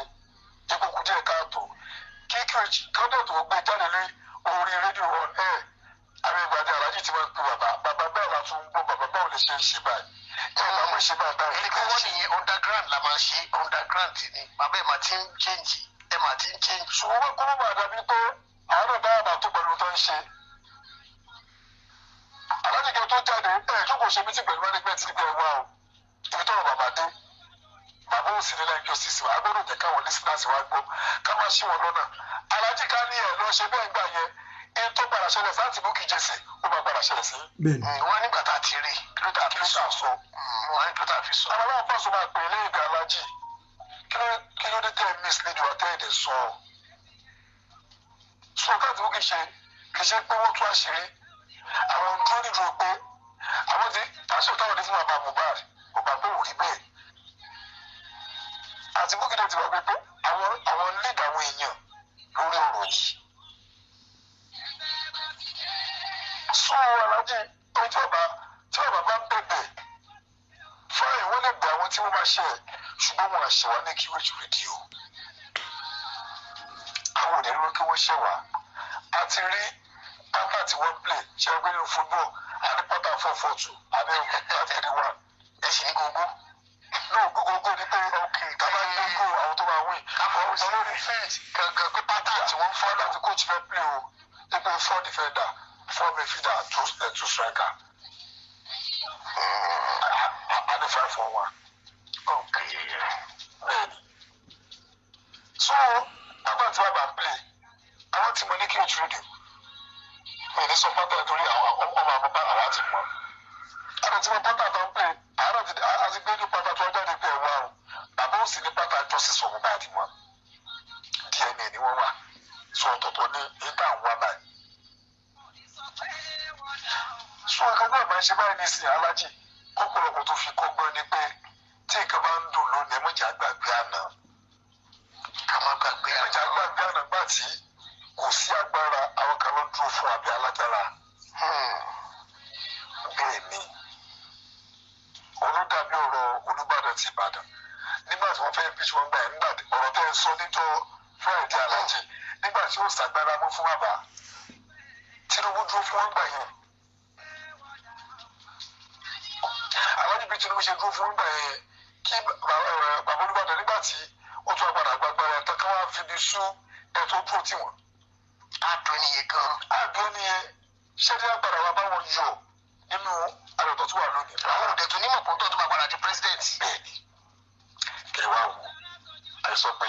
ìkókù díẹ̀ káàtó, kí kọ́ńdọ̀ tó gbé jáde lórí orí rédíò on air, àmì ìgbàdí aláàjì ti máa ń pe bàbá, bàbá báwo la tún ń gbọ́, bàbá báwo lè ṣe ń ṣe báyìí, ẹ làwọn ṣe báyìí báyìí. Ẹni pé wọ́n nìyẹn underground la máa ń ṣe, underground ni bàbá ẹ̀ máa ti ń change, ẹ̀ máa ti ń change. Ṣùgbọ́n wọ́n kó má bàa dàbí pé àwọn náà dáhàbà tó pẹ̀lú tó ń ṣe. Aláàjì kí o tó jáde ẹ̀ jókòó ṣe mítí pẹ̀lú management níbi ẹ̀ wá o, ibi tọ́rọ̀ bàbá dé, bàbá ò sì ní láì justice wa, agbọ́dọ̀ jẹ́ káwọn listeners wa gbọ́ ká má ṣí wọn lọ́nà. Aláàjì ká ní ẹ̀ lọ ṣe bẹ́ẹ̀ gbà yẹn, ẹni tó padà ṣẹlẹ̀ sáà Bukky Jesse, ó máa padà ṣẹlẹ̀ sí. Bẹ́ẹ̀ ni. Wọ́n nígbà tá a ti rí kí ló tà Kí fi ló sọ. tà sọ? Wọ́n ní kí ló tà fi sọ. Àwọn aláwọ̀ pàṣẹ máa pè é lẹ́yìn ìgbà aláàjì, kí ló dé tẹ́ ẹ mislead wa tẹ́ ẹ dẹ̀ sọ? Sọ káàtì Bukky ṣe kì í ṣe pé wọ́n tú àṣírí àwọn dúró nídúró pé àwọn ti pàṣẹ táwọn ní fún bàbá Mohbad, bàbá pé ò rí bẹ́ẹ̀. Àti Bukky náà ti wà pé àwọn lead àwọn èèyàn lórí ọ̀rọ̀ yìí. Sọ aláàjì pé tí bàbá bá ń bẹ̀bẹ̀ fáìn, wọ́n lè bẹ̀ àwọn tí wọ́n máa ṣe ẹ̀, ṣùgbọ́n wọn àṣẹ wa ní kí wọ́n rédíò. Àwọn ò ní rí kí wọ́n ṣẹ̀ wá. A ti rí pátá tí wọ́n play ṣe ẹgbẹ́ nínú football, a ní pátá 4-4-2, a ní 5-3-1. Ẹ sì ní gbogbo. No, gbogbo ni pé ká bá gbé goal àwọn tó máa win. Káfọ́ Olórí field gangan pé pátá tí wọ́n fọ́ láti coach fẹ́ play o, ipò four defender, four midfielder, two striker. A ní 5-4-1. Bẹ́ẹ̀ni. So bàbá àti bàbá ń play, àwọn tí mo ní kí o tún rédíò mi ní sọ pátá torí àwọn ọmọ àwọn bàbá àwa ti mọ. Àwọn tí mo pátá tó ń play, àwọn àti gbé ní pátá tó ń jáde pé ẹ wá o, bàbá ò sì ní pátá justice for Mohbad mọ́. DNA ni wọ́n wà sọ ọ̀tọ̀ọ̀tọ̀ ní ìta àwọn wá báyìí. Sọ nǹkan náà máa ń ṣe báyìí nísìnyí alájì, kọ́pọ̀lọpọ̀ tó fi kọ́gbọ́n ni pé tí nǹkan bá ń dùn lónìí, ẹ mọ̀jà gbàgbé àná. Ká má gbàgbé Ẹ mọ̀jà gbàgbé àná gbà tí Kò sí agbára, àwọn kan ló dúró fún àbí alágbára. Bẹ́ẹ̀ ni olùdàbí ọ̀rọ̀ Olúbàdàn ti Ìbàdàn nígbà tí wọ́n fẹ́ bí wọ́n gbà yẹn, nígbà ọ̀rọ̀ tẹ́ ẹ sọ níjọ́ Friday alájẹ, nígbà tí ó ṣàgbára mọ́ fún bàbá Tinubu dúró fún wọn gbà yẹn. Alájẹ bí Tinubu ṣe dúró fún wọn gbà yẹn, kí bàbá Olúbàdàn nígbà tí ó tún agbára gbàgbára tán kí wọ́n fi bí sú ẹ̀ tó dúró tì wọ́n. Adùn nìyẹn gan. Adùn nìyẹn. Ṣé ní agbára wa bá wọn yọ nínú àyọ̀tọ̀ tó wà lónìí? Àwọn òde tó nímọ̀ pọ̀ tó máa padà di president. Bẹ́ẹ̀ni, kí wàá wò àìsàn pé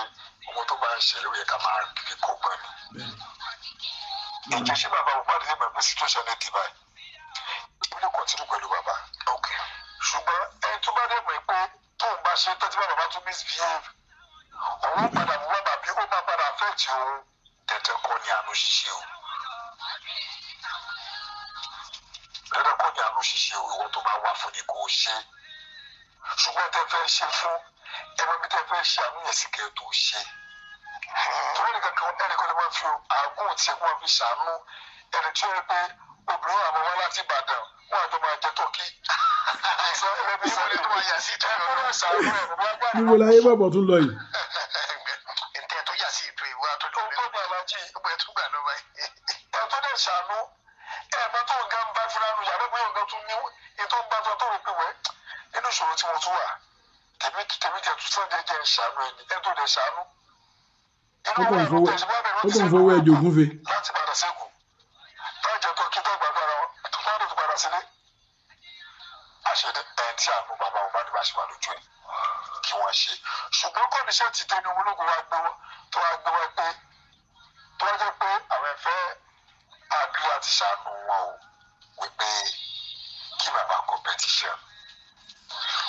ohun tó bá ń ṣẹlẹ̀ ó yẹ ká máa fi kọ́gbọ́n ni. Ìjọ ṣé bàbá Mohbad lè mọ̀ pé situation lè di báyìí? Ó lè continue pẹ̀lú bàbá. Ṣùgbọ́n ẹni tó bá dẹ̀ mọ̀ pé tóun bá ṣe tẹ́tí bá bàbá tún misbehave, òun padà mú bàbá bí ó bá padà affect òun. Tẹ̀tẹ̀ kọ́ ni àánú ṣiṣẹ́ o. Dandan kọ́ ni àánú ṣiṣẹ́ o, ìwọ tó bá wà fún ni kò ṣe. Ṣùgbọ́n tẹ́ fẹ́ ṣe fún ẹ̀rọ bí tẹ́ fẹ́ ṣe àánú yẹn sì kẹ́ tó ṣe. Tọ́wọ́n nìkan kan ẹnì kan lè máa fi àgùn tí wọ́n fi ṣàánú ẹni tí ó rí pé obìnrin àwọn wá láti Ìbàdàn wọ́n àjọ máa jẹ tọ́kí. Níbo láyé bàbọ̀ tún lọ yìí? Ǹtẹ̀ tó yà sí ìtò ìwé àtọ́jú ẹ̀ tó dẹ̀ ṣàánú ẹ̀ẹ̀mọ́ tó nǹkan bá fúnra nù yàrá bóyá nǹkan tún ní ètò ń bá tó tó rò pé wẹ́ nínú ìṣòro tí mo tún wà tèmi tèmi tẹ̀ tún sàn jẹ́jẹ́ ṣàánú ẹni ẹ̀ tó dẹ̀ ṣàánú. Ó kàn fọwọ́ ẹjọ́ ògúnfe. Láti padà sẹ́kù tájọ tó kí tó gbàgbára wọn tó bá tó padà sílé. Àṣẹ ẹ̀ tí àánú bàbá wọn bá ní bá ṣe wà lójú ẹ̀ kí wọ́n ṣe, ṣùgbọ́n kọ́ndíṣẹ́ ti tẹnu ológun wa gbé wọn tó wá gbé wọn pé tó wá jẹ́ pé àwọn ẹ̀fẹ́ àbí àti ṣàánú wọn o, wípé kí bàbá competition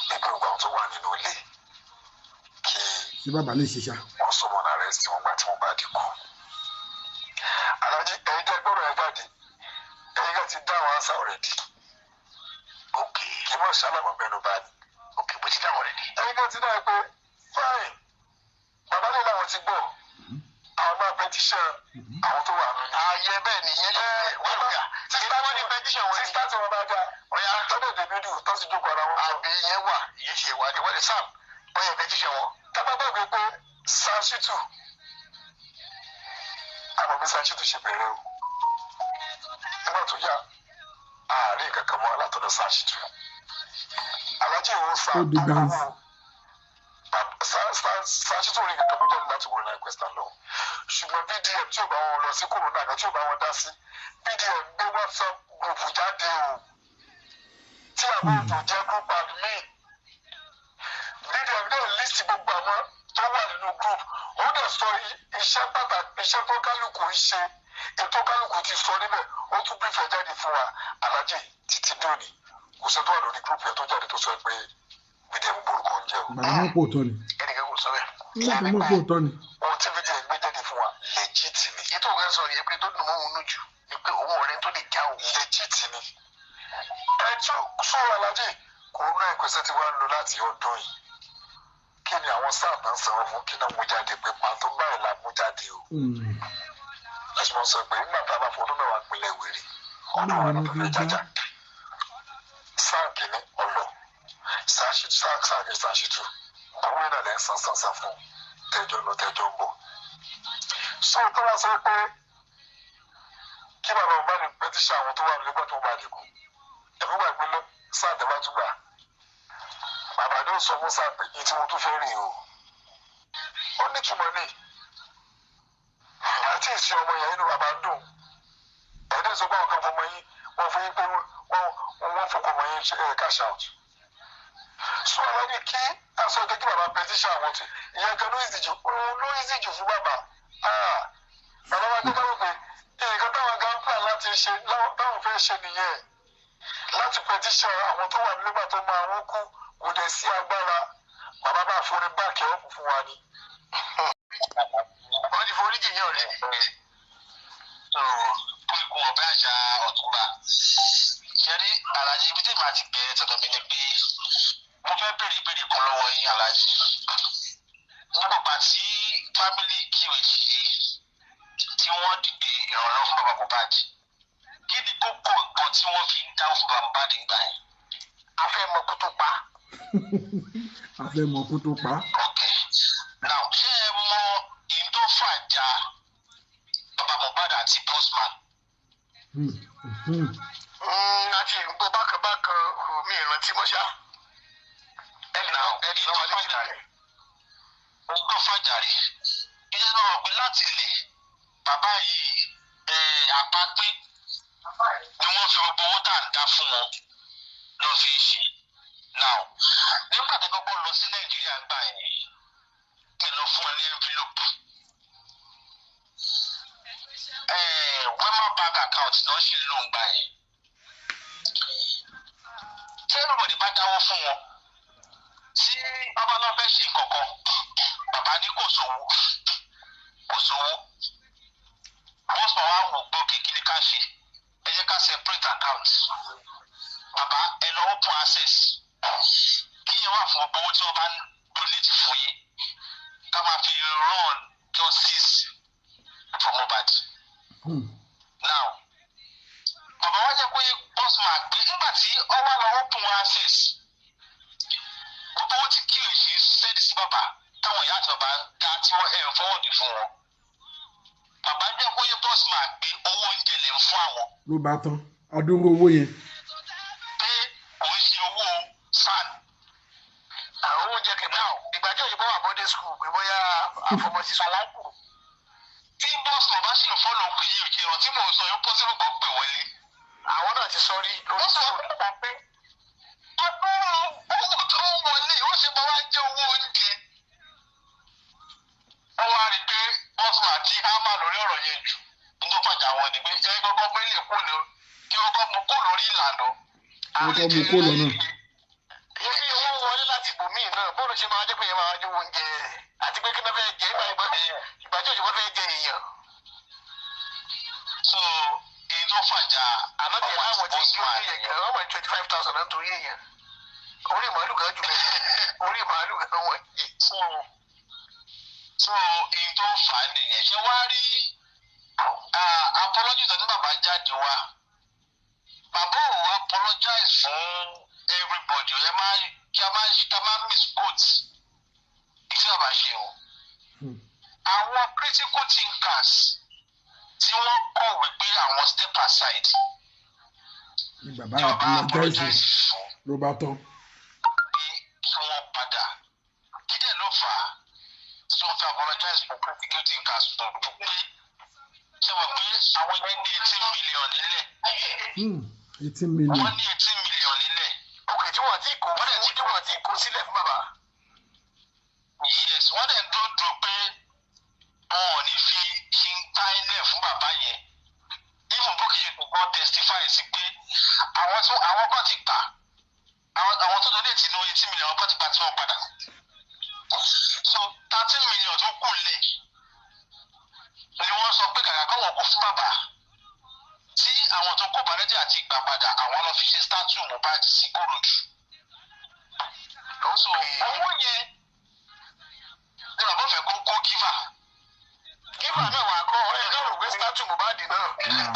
wípé gbogbo àwọn tó wà nínú ilé kí ṣé bàbá lè ṣiṣà. Wọ́n sọ wọn arrest wọn gbà tí wọ́n bá dínkù. Alájí, ẹ̀yin tẹ́ gbọ́dọ̀ ẹ̀ jáde, ẹ̀yin ká ti dá àwọn answer already. Ok. Kí wọ́n ṣàlàmọ̀ mẹ́nu bá ní. Ok, bó ti dá wọn already. Ẹ̀yin ká ti dá ẹ pé fine, bàbá lè láwọn ti gbọ́ àwọn máa petition àwọn tó wà nínú. Ààyè bẹ́ẹ̀ ni ìyẹn lè wà lóyà. Sísá wọn ni petition wọn ni. Sísá tí wọ́n bá dá. Ọ̀yá. Tọ́dọ̀ dèbí dùn tó sì jókòó ara wọn. Àbí ìyẹn wà, ìyẹn ṣe wà ní wọ́n lè sam. Ọ̀yà petition wọn. Tábà gbàgbé pé Sanṣítù, àmọ́ bí Sanṣítù ṣe bẹ̀rẹ̀ o. Nígbà tó yá, àárín kankan mọ́ látọ̀dọ̀ Sanṣítù. Alájí ìwọ sa Ó di tó gbans. wúwo. Sanṣítù rí kankan mú jáde láti wọlé question lọ. Ṣùgbọ́n VDM tí ò bá wọn lọ sí kòrónà kan tí ò bá wọn dá sí, VDM gbé WhatsApp group jáde o. Tí àwọn òjò jẹ́ group admin. VDM náà list gbogbo àwọn tó wà nínú group. Ó dẹ̀ sọ iṣẹ́ pàtàkì, iṣẹ́ tó kálukú ń ṣe, ètò kálukú ti sọ níbẹ̀, ó tún brief ẹ̀ jáde fún wa. Alájì títí dòní, kò sẹ́ tó wà lórí group yẹn tó jáde tó sọ pé VDM borúkọ ń jẹ́ o. Bàbá mọ̀ pò tọ́ ni. Ẹnìkan kò sọ bẹ́ẹ̀. Nígbà tó mọ̀ pò tọ́ ni. Ohun tí VDM gbé jáde fún wa legit ni. Ètò ògá sọ yẹn pé tó dùn mọ́ òun lójú ni pé òun ọ̀rẹ́ tó lè já òun. Legit ni. Ẹ tí ó sọ̀rọ̀ alájì kòrónà ìpèsè tí wàá lò láti ọdún yìí. Kí ni àwọn sáà náà sanwó fún kí náà mú jáde pé pàtó báyìí la mú jáde o. Láti mọ̀ sọ pé nígbà tá a bá fọdún mẹ́wàá pinlẹ̀ wèrè, ọdún wa ló fẹ́ jájà. Sáà kìíní ọlọ, sáà sáà kìíní sáà ṣìtú, owó ìrìnàlẹ̀ ń san san san fún tẹ́jọ́ lọ tẹ́jọ́ ń bọ̀. Sọ tó bá sọ pé kí bàbá òun bá ní pẹtíṣà àwọn tó wà nígbà tó bá dìkù, ẹ̀mí gbàgbé lọ sáà tẹ́ bá tún gbà. Bàbá ní ó sọ fún sáà pé ní tí mo tún fẹ́ rìn o. Ó ní túmọ̀ ní. Àti ìsìn ọmọ yẹn inú bàbá ń dùn. Ẹ̀dẹ́ sọ pé àwọn kan fọmọ yín, wọ́n fún yín pé wọ́n fọkọ ọmọ yín ṣe cash out. Sọ àwọn ní kí aṣọ jẹ́ kí bàbá pẹtíṣà àwọn tí ìyẹn kan ló ìsì jù, òun ló ìsì jù fún bàbá. Bàbá wa jẹ́ káwọn pé nǹkan táwọn gan plan láti ṣe táwọn fẹ́ ṣe nìyẹn. Láti pẹtíṣà àwọn tó wà nígbà tó máa wọ́n kú kò dẹ̀ sí agbára. Bàbá bá forí báàkì ọ̀pù fún wa ni. Wọ́n ti forí jì yín ọ̀rẹ́. Kún ọ̀bẹ àṣà ọ̀túnba. Ṣẹ́rí Alájí, ibi tí màá ti bẹ̀rẹ̀ tọ̀dọ̀ mi ni pé mo fẹ́ béèrè ìbéèrè kan lọ́wọ́ yín Alájí. Nígbà tí fámìlì QH Tí wọ́n dìde ìrànlọ́wọ́ fún bàbá Mohbad, kí ni kókó nǹkan tí wọ́n fi ń dáwó fún bàbá Mohbad nígbà yẹn? A fẹ́ mọ kó tó pa. A fẹ́ mọ kó tó pa. Ok, now, ṣé ẹ mọ ìyí tó fàjà bàbá Mohbad àti Bossman? Àti ìgbó bákan bákan mi ìrántí mọ́ṣá. Ẹnì náà ẹnì náà wà létí rẹ̀. Ohun tó fàjà rè iṣẹ́ náà pé láti lè bàbá yìí àpapín ni wọ́n fi gbogbo owó tá à ń dá fún wọn lọ fi ṣe. Now, nígbà tó kọ́kọ́ lọ sí Nàìjíríà gbà yẹn, ẹ lọ fún ẹ ní envelope, Wema Bank account náà ṣì ló ń gbà yẹn. Tí everybody bá dáwó fún wọn, tí bàbá náà fẹ́ ṣe nǹkan kan, bàbá ní kò sówó, kò sówó. Bọ́sùn wa wò pé òkè, kí ni ká ṣe? Ẹ jẹ́ ká separate account. Bàbá, ẹ lọ open Access, kí yẹn wà fún owó tí wọ́n bá ń donate fún yín, ká máa fi run justice for Mohbad. Now, bàbá wa jẹ́ pé bọ́sùn pé nígbà tí ọwọ́ lọ open Access, gbogbo owó tí kí èsì send sí bàbá, táwọn ìyá àti bàbá dá, tí wọ́n ẹ̀ ń forward fún wọn, bàbá jẹ́ kó yé bọ́sùn pé owó oúnjẹ lè ń fún àwọn. Ló bá tán, adúrú owó yẹn. Pé kò ń ṣe owó SAN. Àwọn oúnjẹ kẹ̀mẹ́ ìgbà tí òyìnbó wà boarding school pé bóyá àfọmọsí sùkúl. Tí bọ́sùn bá sì ń follow kí ìrọ̀ tí mò ń sọ yóò possible kó pè wọlé. Àwọn náà ti sọ rí lórí Ó sọ fóònù. fún bàbá pé adúrú owó tó ń wọlé, ó ṣe máa wá jẹ́ owó oúnjẹ. Wọ́n wá rí i pé bọ́sùn àti hámà lórí ọ̀rọ̀ yẹn jù ní tó fàjà wọn ni pé ẹ kọ́kọ́ mẹ́lẹ̀ kó lọ kí wọ́n kọ́ mú kó lórí ìlànà. Wọ́n kọ́ mú kó lọ́nà. Yẹ kí owó wọlé láti ibòmíì náà, bóòlù ṣe máa jẹ́ pé yẹn máa jẹ́ oúnjẹ, àti pé kí náà fẹ́ jẹ ìgbà tí òyìnbó fẹ́ jẹ èèyàn. So èyí tó fàjà Àná tiẹ̀ àwọn láwọn àti tí kí ó bọ́sùn ní èèyàn kan wọ́n mọ̀ ní 25,000 náà nítorí èèyàn. Orí màálù kan jù bẹ́ẹ̀, orí màálù kan wọ̀nyí. So èyí tó fà á nìyẹn. Ṣé wàá rí apology tó ní bàbá jáde wá, bàbá ò apologize fún everybody. Ẹ má kí a má ká má misquote ìtí bàbá ṣe o. Àwọn critical thinkers tí wọ́n kọ̀wé pé àwọn step aside Ni bàbá tí bàbá apologize apologize fún ló bá tán. Pé kí wọ́n padà, kí dẹ̀ ló fà á tí wọ́n fi apologize fún critical thinkers? Fún pé ṣé wọ́n pé àwọn yẹn ní 18 million nílẹ̀? 18 million. Wọ́n ní 18 million nílẹ̀. Òkè tí wọ́n ti kó fún, tí wọ́n ti kó sílẹ̀ fún bàbá. Yes, wọ́n dẹ̀ ń dúró dúró pé wọn ò ní fi kí n gbá ilẹ̀ fún bàbá yẹn. Even bó kìí ṣe kò testify sí pé àwọn tó àwọn kan ti gbà, àwọn tó donate ní 18 million, àwọn kan ti gbà tí wọ́n padà. So 13 million tó kù lẹ̀ ni wọ́n sọ pé kàkà káwọn kó fún bàbá, tí àwọn tó kó bàrẹ́jì àti ìgbà padà, àwọn lọ fi ṣe statue Mohbad sí Kòròdú. So owó yẹn ní bàbá fẹ́ kó kó giver. Kífà náà wà kọ́ ẹ náà rò pé statue Mohbad náà.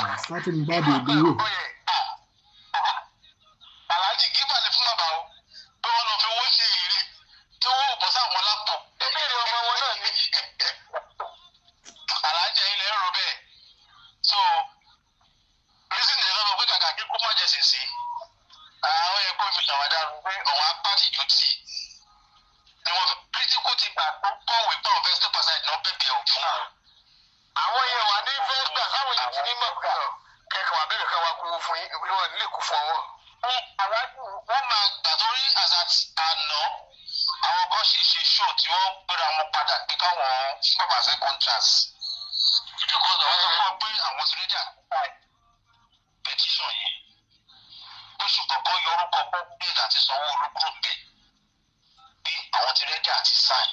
Ah, statue Mohbad ò dúró. Kọ́ yẹn. Aláàjì, giver ni fún bàbá o, pé wọ́n lọ fi owó ṣe èrè tí owó ò bọ́ sáwọn lápò. Ìbéèrè ọmọ wọn náà ni. Aláàjì, ilẹ̀ ń ro bẹ́ẹ̀. So reason yẹn lọ́wọ́ pé kàkà kí kó má jẹ sèse, àwọn yẹ kó fi ṣàwádà rú pé àwọn apáàtì ju tì ni wọ́n fi critical ti gbà tó kọ̀wé pé àwọn fẹ́ step aside náà bẹ̀bẹ̀ ò fún wọn. Àwọn yẹn wà ní fẹ́ gbà sáwọn yẹn ti ní mọ̀ pé kẹ̀kẹ́ wà bẹ̀rẹ̀ kẹ́ wá kó fún yín, ìwé wọn nílé kó fún ọwọ́. Wọ́n máa gbà torí as at àná, àwọn kan sì ṣe show tí wọ́n gbéra wọn padà pé káwọn fún bàbá second chance, because àwọn sọ fún wọn pé àwọn ti ready àti petition yẹn, pé ṣùgbọ́n kọ́ yọ orúkọ president àti Sanwó-Olú kúrò ńbẹ̀, pé àwọn ti ready àti sign.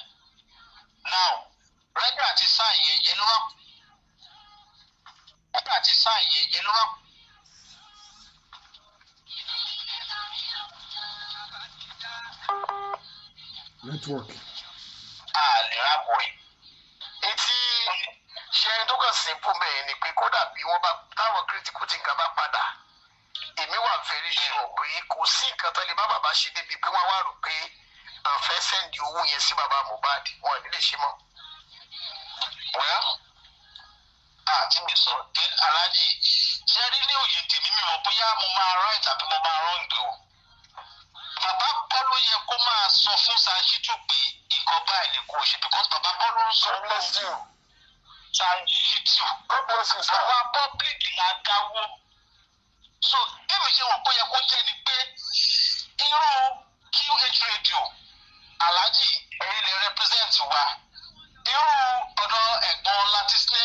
Now, ready àti sign yẹn yẹn ló wá, ready àti sign yẹn yẹn ló wá. Network. A lè rábọ̀ ẹ̀. Etí ṣe ẹni tó kàn. kàn simple bẹ́ẹ̀ ni pé kódà bí wọ́n bá táwọn critical thinker bá padà, èmi wà very sure pé kò sí nǹkan tó lè bá bàbá ṣe débi pé wọ́n wá rò pé à ń fẹ́ send owó yẹn sí bàbá Mohbad, wọn ò ní lè ṣe mọ́. Well, àti mi sọ then, Alhaji, ṣe rí ní òye tèmi, mi mọ̀ bóyá mo máa right àbí mo máa wrong o. Bàbá kọ́ ló yẹ kó máa sọ fún Sanṣítù pé nǹkan báyìí ni kò ṣe, because bàbá kọ́ ló ń sọ God bless you. Sanṣítù. God bless you, sir. Àwa public la dáwó. So bẹ́ẹ̀ mi ṣe wò pé yẹ kó jẹ́ ni pé irú QH Radio, Alhaji, ẹ̀yin lè represent wa. Irú ọ̀dọ̀ ẹ̀gbọ́n Latisne,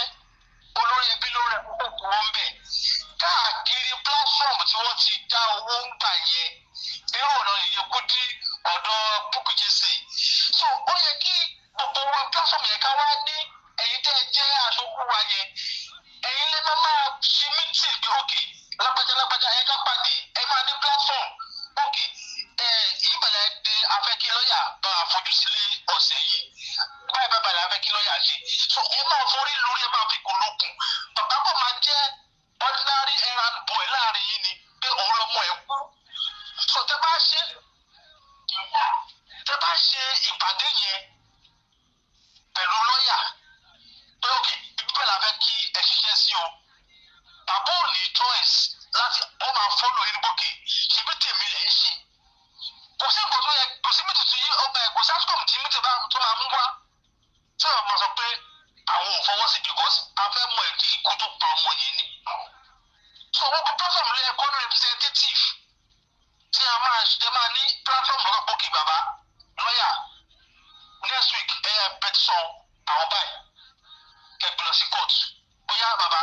olórí ẹbí ló represent wọn bẹ̀. Káàkiri platform tí wọ́n ti dá owó ń gbà yẹn, irú ọ̀dọ̀ Yèyé Kúdí, ọ̀dọ̀ Bukky Jesse. So ó yẹ kí gbogbo wọn platform yẹn ká wá ní ẹ̀yin tẹ́ ẹ jẹ́ aṣojú wa yẹn, ẹ̀yin lè máa ṣe meeting pé ok, lágbájá lágbájá, ẹ ká pàdé, ẹ máa ní platform, ok, ẹ ìbẹ̀lẹ̀ di afẹ́ kí lọ́ọ̀yà bá a fojú sílé ọ̀sẹ̀ yìí, báyìí báyìí báyìí afẹ́ kí lọ́ọ̀yà ṣe. So ẹ máa forí lórí, ẹ máa fi kò lókun. Bàbá kò máa jẹ́ ordinary errand boy láàrin yín ni pé òun lọmọ ẹ kú. So tẹ bá ṣe ìpàdé yẹn pẹ̀lú lọ́ọ̀yà pé ok, ibi la fẹ́ kí ẹ ṣiṣẹ́ sí o, bàbá ò ní choice láti ọ máa follow yín gbókè. Ṣebí tèmi lẹ̀ ń ṣe, kò sí nǹkan tó yẹ, kò sí mítì tí ọgbà ẹ̀, kò sí outcome tí mítì bá tó máa mú wá tí wọ́n máa sọ pé àwọn ò fọwọ́ sí, because a fẹ́ mọ ìdí ikú tó pa ọmọ yẹn ni. So gbogbo platform ló yẹ kó ní representative tí a máa ṣe, máa ní platform lọ́kọ̀ gbókè. Bàbá lọ́yà, next week ẹ yẹ petition àwọn báyìí kẹgbẹ́ lọ sí court. Bóyá bàbá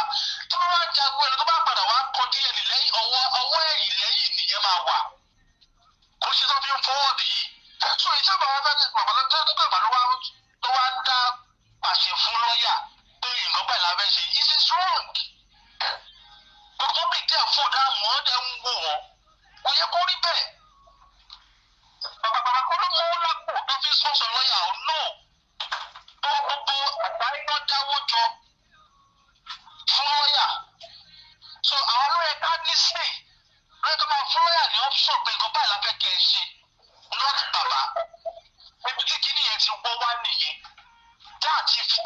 tó bá wá jagun ẹni tó bá padà wá kọ díẹ̀ ní lẹ́yìn ọwọ́ ọwọ́ ẹ̀yìn lẹ́yìn nìyẹn máa wà, kò ṣe tó fi ń forward yìí. So ìṣe bàbá fẹ́ bàbá tó tó bàbá ló wá dá pàṣẹ fún lọ́ọ̀yà pé nǹkan báyìí la fẹ́ ṣe, it is wrong. Gbogbo bí dẹ̀ fò dáhùn ọ́ dẹ̀ ń wò wọ́n, kò yẹ kó rí bẹ́ẹ̀. Bàbá kọ́ ló mú lápò tó fi sponsor lọ́ọ̀yà o, no. Gbogbo àgbáyé náà dáwó jọ fún lọ́ọ̀yà. So àwọn lóye ká ní sí lóye ká máa fún lọ́ọ̀yà ní option pé nǹkan báyìí la fẹ́ kẹ́ ẹ ṣe, not bàbá. Ibi tí kíní yẹn ti wọ́ wá nìyẹn, táàtì rí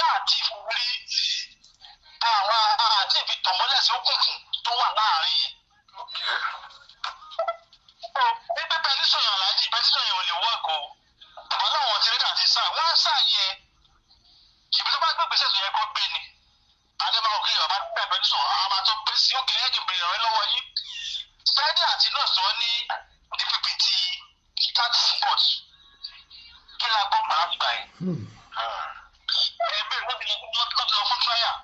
àwọn àti ìfi tọ̀mọ́lẹ̀ sí òkùnkùn tó wà láàrin yẹn. Ẹgbẹ́ petition yẹn, Aláàjì, petition yẹn ò lè work o. Bàbá láwọn ti rí àti sáà wọ́n á sáà yẹn, ṣèbí tó bá gbé gbèsè tó yẹ kó gbé ni adébáwò kí bàbá gbé petition àwọn máa tó pé sí òkè ẹ̀jẹ̀ bèrè ọ̀rẹ́ lọ́wọ́ yín. Spending àti nurse wọn ní DPP ti start court, kí la gbọ́ pàrọ̀ àgbà yẹn? Ẹgbẹ́ lọ́ti lọ fún trial.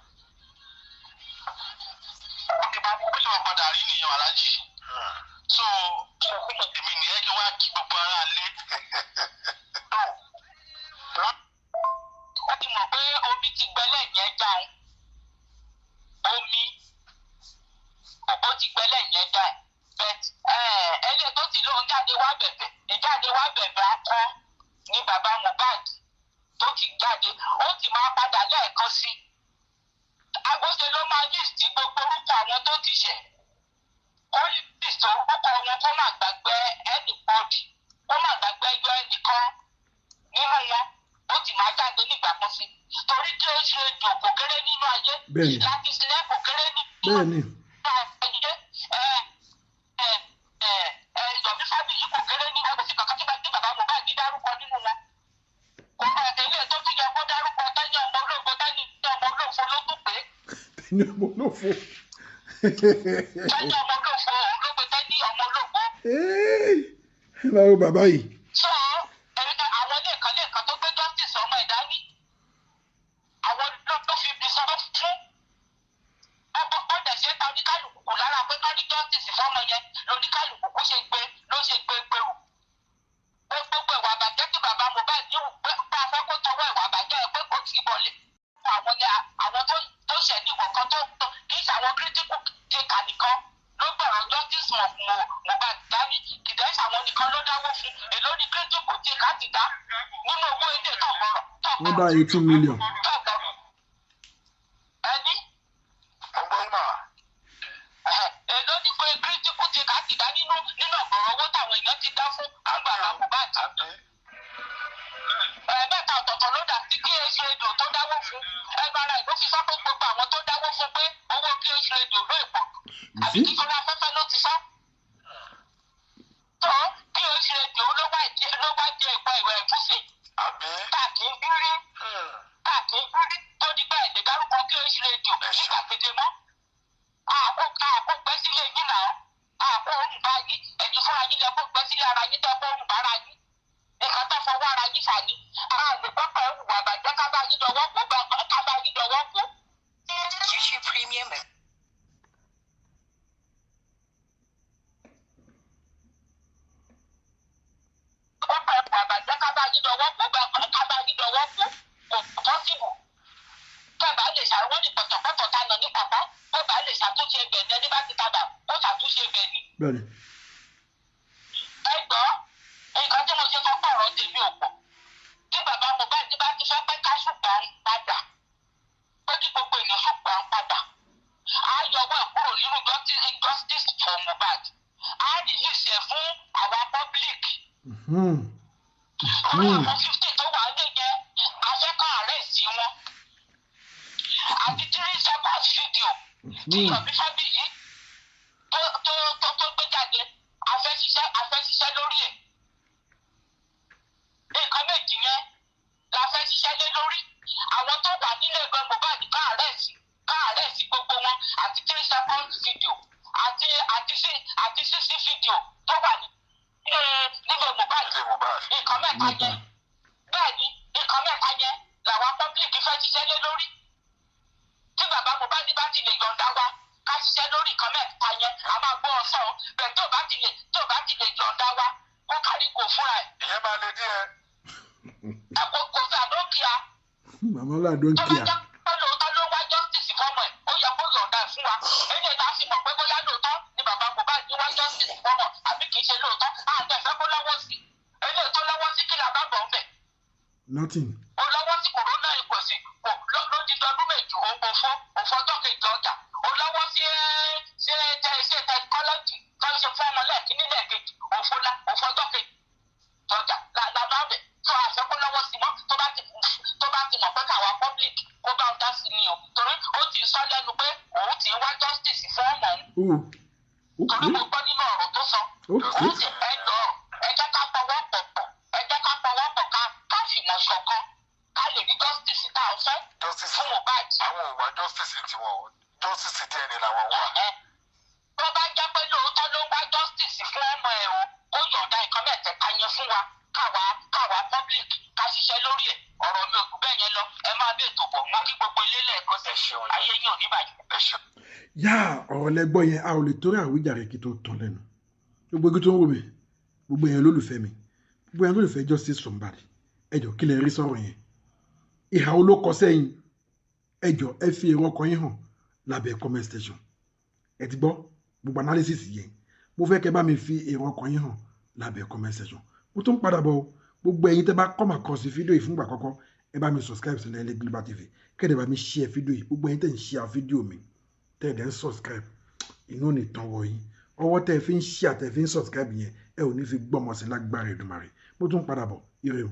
Ó ti máa bó ṣe máa padà rí nìyẹn, Aláàjì. So sọ tèmi nìyẹn, kí wá kí gbogbo ara lé tó Wọ́n ti mọ̀ pé omi ti gbẹ lẹ́yìn ẹja òun. Omi òbó ti gbẹ lẹ́yìn ẹja ẹ̀, but ẹlẹ́ tó ti lóun jáde wá bẹ̀bẹ̀, ìjáde wá bẹ̀bẹ̀ akọ ní bàbá Mohbad tó ti jáde, ó ti máa padà lẹ́ẹ̀kan sí i. Àgbọ̀nsẹ̀ ló máa list gbogbo orúkọ àwọn tó ti ṣẹ̀, kó list orúkọ wọn, kó má gbàgbé anybody, kó má gbàgbé ẹjọ́ ẹnìkan nínú wọn. Ó ti máa jáde nígbà kan sí, torí kí ó ṣe èdò kò kéré nínú ayé láti sílẹ̀ kò kéré nínú ayé. ẹ ẹ ẹ ẹ Yomi Fabiyi kò kéré nínú ayé. Kò sí kankan tí bàbá Mohbad dárúkọ nínú wọn. Kò bá tẹ̀lé tó tún yẹ kó dárúkọ tẹ́yìn ọmọ ológo, tẹ́yìn ọmọ olófo ló tún pé. Tẹ́ni ọmọ olófo. Tẹ́yìn ọmọ olófo, òun ló pe tẹ́yìn ọmọ ológo. Ẹ máa wo bàbá yìí. So ẹ̀rí àwọn lẹ́ẹ̀kan lẹ́ẹ̀kan tó gbé justice ọmọ ẹ̀dá ní àwọn ló fi ibi sọ fún ó dẹ̀ ṣe ta oníkálukú kù lára pé ká ní justice fọ́mọ yẹn lóníkálukú kó ṣe gbé ló ṣe gbé gbèrú pé gbogbo ìwà àbàjẹ́ tí bàbá Mohbad ní pé a fẹ́ kó tọwọ́ ìwà àbàjẹ́ ẹ pé kò tí ì bọ̀lẹ̀. Àwọn ni àwọn tó ṣẹ̀ ní kọ̀ọ̀kan tó kì í ṣe àwọn critical thinker nìkan ló gbọ̀rọ̀ justice Mohbad dání, kìdẹ́ ṣàwọn nìkan ló dáwó fún. Èló ni critical thinker ti dá nínú owó ilé tọ̀gbọ̀rọ̀? Wọ́n dá 18 million. Tọ̀gbọ̀rọ̀ ẹni Ẹnu ara ẹ̀ ló fi sọ pé gbogbo àwọn tó dáwó fún pé owó QH Radio ló èpò. You Àbí see? kí sọ́ra afẹ́fẹ́ ló ti sọ. Tó QH Radio ló wá jẹ ìpọ̀ ìwẹ̀ ẹ̀gúsí. Àbí? Káàkiri bírí. Káàkiri bírí tó di bẹ́ẹ̀ lè dárúkọ QH Radio nígbà gbèdé mọ́. Àpò àpò gbẹ́ sílé yín náà. Àpò òrùn bá yín. Ẹ̀yin fúnra yín lẹ kó gbẹ́ sílé ara yín tẹ́ kó òrùn bára yín. Nǹkan tó fọwọ́ ara yín fà ní. A lè gbọ́ pé hùwà bàjẹ́ ká bá yín dọwọ́ kó ká bá yín dọwọ́ kó. YouTube Premium. Gbọ́ pé hùwà bàjẹ́ ká bá yín dọwọ́ kó ká bá yín dọwọ́ kó kò possible. Kẹ́bàá lè ṣàwọn ní pọ̀tọ̀pọ̀tọ̀ tá nà ní pàpá. Kó bá lè ṣàtúnṣe ibẹ̀ ní ẹni bá ti tabà kó ṣàtúnṣe ibẹ̀ ni. Bẹ́ẹ̀ni. Ẹ gbọ́, nǹkan tí mo ṣe sọ pé ọ̀rọ̀ tèmi ò pọ̀. Tí bàbá Mohbad bá ti fẹ́ pé ká ṣùgbọ́n ń padà, pé kí gbogbo èèyàn ṣùgbọ́n ń padà, á yọwọ́ ẹ̀ kúrò nínú justice for Mohbad, á release ẹ̀ fún àwa public. Orí àwọn 50 tó wà ní yẹn, a fẹ́ ká arrest wọn. Àti 3 seconds video tí Yomi Fabiyi tó gbé jáde, a fẹ́ ṣiṣẹ́ lórí ẹ̀. Nǹkan méjì yẹn la fẹ́ ṣiṣẹ́ lé lórí. Àwọn tó wà nílé ẹgbẹ́ Mohbad, ká arrest gbogbo wọn, àti 3 seconds video àti CC video tó wà nílé Mohbad. Ilé Mohbad. Nǹkan mẹ́ta Mẹ́ta. yẹn, bẹ́ẹ̀ ni, nǹkan mẹ́ta yẹn làwa public fẹ́ ṣiṣẹ́ lé lórí. Tí bàbá Mohbad bá ti lè yọ̀ǹda wa ká ṣiṣẹ́ lórí nǹkan mẹ́ta yẹn, a máa gbọ́ ọ̀sán bẹ́ẹ̀. Tó bá ti lè yọ̀ǹda wa, kó kárí kò fúnra ẹ̀. Ìyẹn máa le díẹ̀. Ẹ kò fẹ́ àdókìá. Màmá ọlá don't Tó bá care. jẹ́ pé lóòótọ́ ló wá justice fọ́mọ ẹ̀, ó yẹ kó yọ̀ǹda ẹ̀ fún wa. Eléyìí tá a sì mọ̀ pé bóyá lóòótọ́ ni bàbá Mohbad ní wá justice fọ́mọ àbí kì í ṣe lóòótọ́. Àti ẹ̀fẹ́ kó lọ́wọ́ sí eléyìí tó lọ́wọ́ sí, kí làbá bọ̀ ń bẹ̀? Nothing. Ó lọ́wọ́ sí corona ìpèsè kò lódìdí ọdún 2, òfò òfò ọjọ́ kejì ọjà. Ó lọ́wọ́ sí ẹ́ ṣe tẹ ṣe tẹkọ́lọ́jì tó ń ṣe fún ọmọ lẹ́ẹ̀kíní lẹ́ẹ̀kejì, òfò la òfò ọjọ́ kejì ọjà la bá bẹ̀ tó àṣẹ kó lọ́wọ́ sí mọ́. Tó bá ti mọ̀ pé káwa public kó bá ọ dá sí ni o, torí ó ti ń sọ lẹ́nu pé òun ti ń wá justice fún ọmọ òun. Oh. Torí mo gbọ́ nínú ọ̀rọ̀ tó sọ. Òun sì ẹ lọ, ẹ jẹ́ ká fọwọ́ pọ̀ pọ̀, ẹ jẹ́ ká fọwọ́ pọ̀ ká fìmọ̀ ṣọ̀kan ká lè rí justice tá a fẹ́ Justice fún Mohbad. Àwọn ò wá justice tiwọn o, justice DNA làwọn wà. Ẹ tó bá jẹ́ pé lóòótọ́ ló ń wá justice fún ọmọ ẹ̀ o, kó yọ̀ǹda nǹkan mẹ́tẹ̀ẹ̀ta yẹn fún wa, káwa public ká ṣiṣẹ́ lórí ẹ̀. Ọ̀rọ̀ mi ò jù bẹ́ẹ̀ yẹn lọ. Ẹ máa bẹ́ẹ̀ tó bọ̀. Mo kí gbogbo ilé lẹ́ẹ̀kan sí. Ẹ ṣeun. Ayé yín ò ní bàjẹ́. Ẹ ṣeun. Yá, ọ̀rọ̀ lẹ́gbọ́ yẹn. A ò lè torí àwíjàre kí tó tán lẹ́nu. Gbogbo igi tó ń wò mí, gbogbo yẹn lólùfẹ́ mi, gbogbo yẹn lólùfẹ́ justice for Mohbad, ẹ jọ̀ọ́, kí lẹ rí sọ̀rọ̀ yẹn? Ìhà wo ló kọ sẹ́yìn? Ẹ jọ̀ọ́, ẹ fi èrò ọkàn yín hàn lábẹ́ comment section. Ẹ ti gbọ́ gbogbo analysis yẹn. Mo fẹ́ kẹ́ bá mi fi èrò ọkàn yín hàn lábẹ́ comment section. Mo tún padà bọ̀ o. Gbogbo ẹ̀yin tẹ́ bá come across fídíò yìí fúngbà àkọ́kọ́, ẹ bá mi subscribe sí Lẹ́lẹ́ Global TV, kẹ́ẹ̀dẹ̀ bá mi share fídíò yìí. Gbogbo ẹ̀yin tẹ́ ń share fídíò mi, tẹ́ ẹ̀ dẹ̀ ń subscribe, inú ò ní tán wọ yín. Ọwọ́ tẹ́ ẹ fi ń share, tẹ́ ẹ fi ń subscribe yẹn, ẹ ò ní fi gbọ́mọ sí lágbára Èdùmàrè. Mo tún padà bọ̀. Ire o.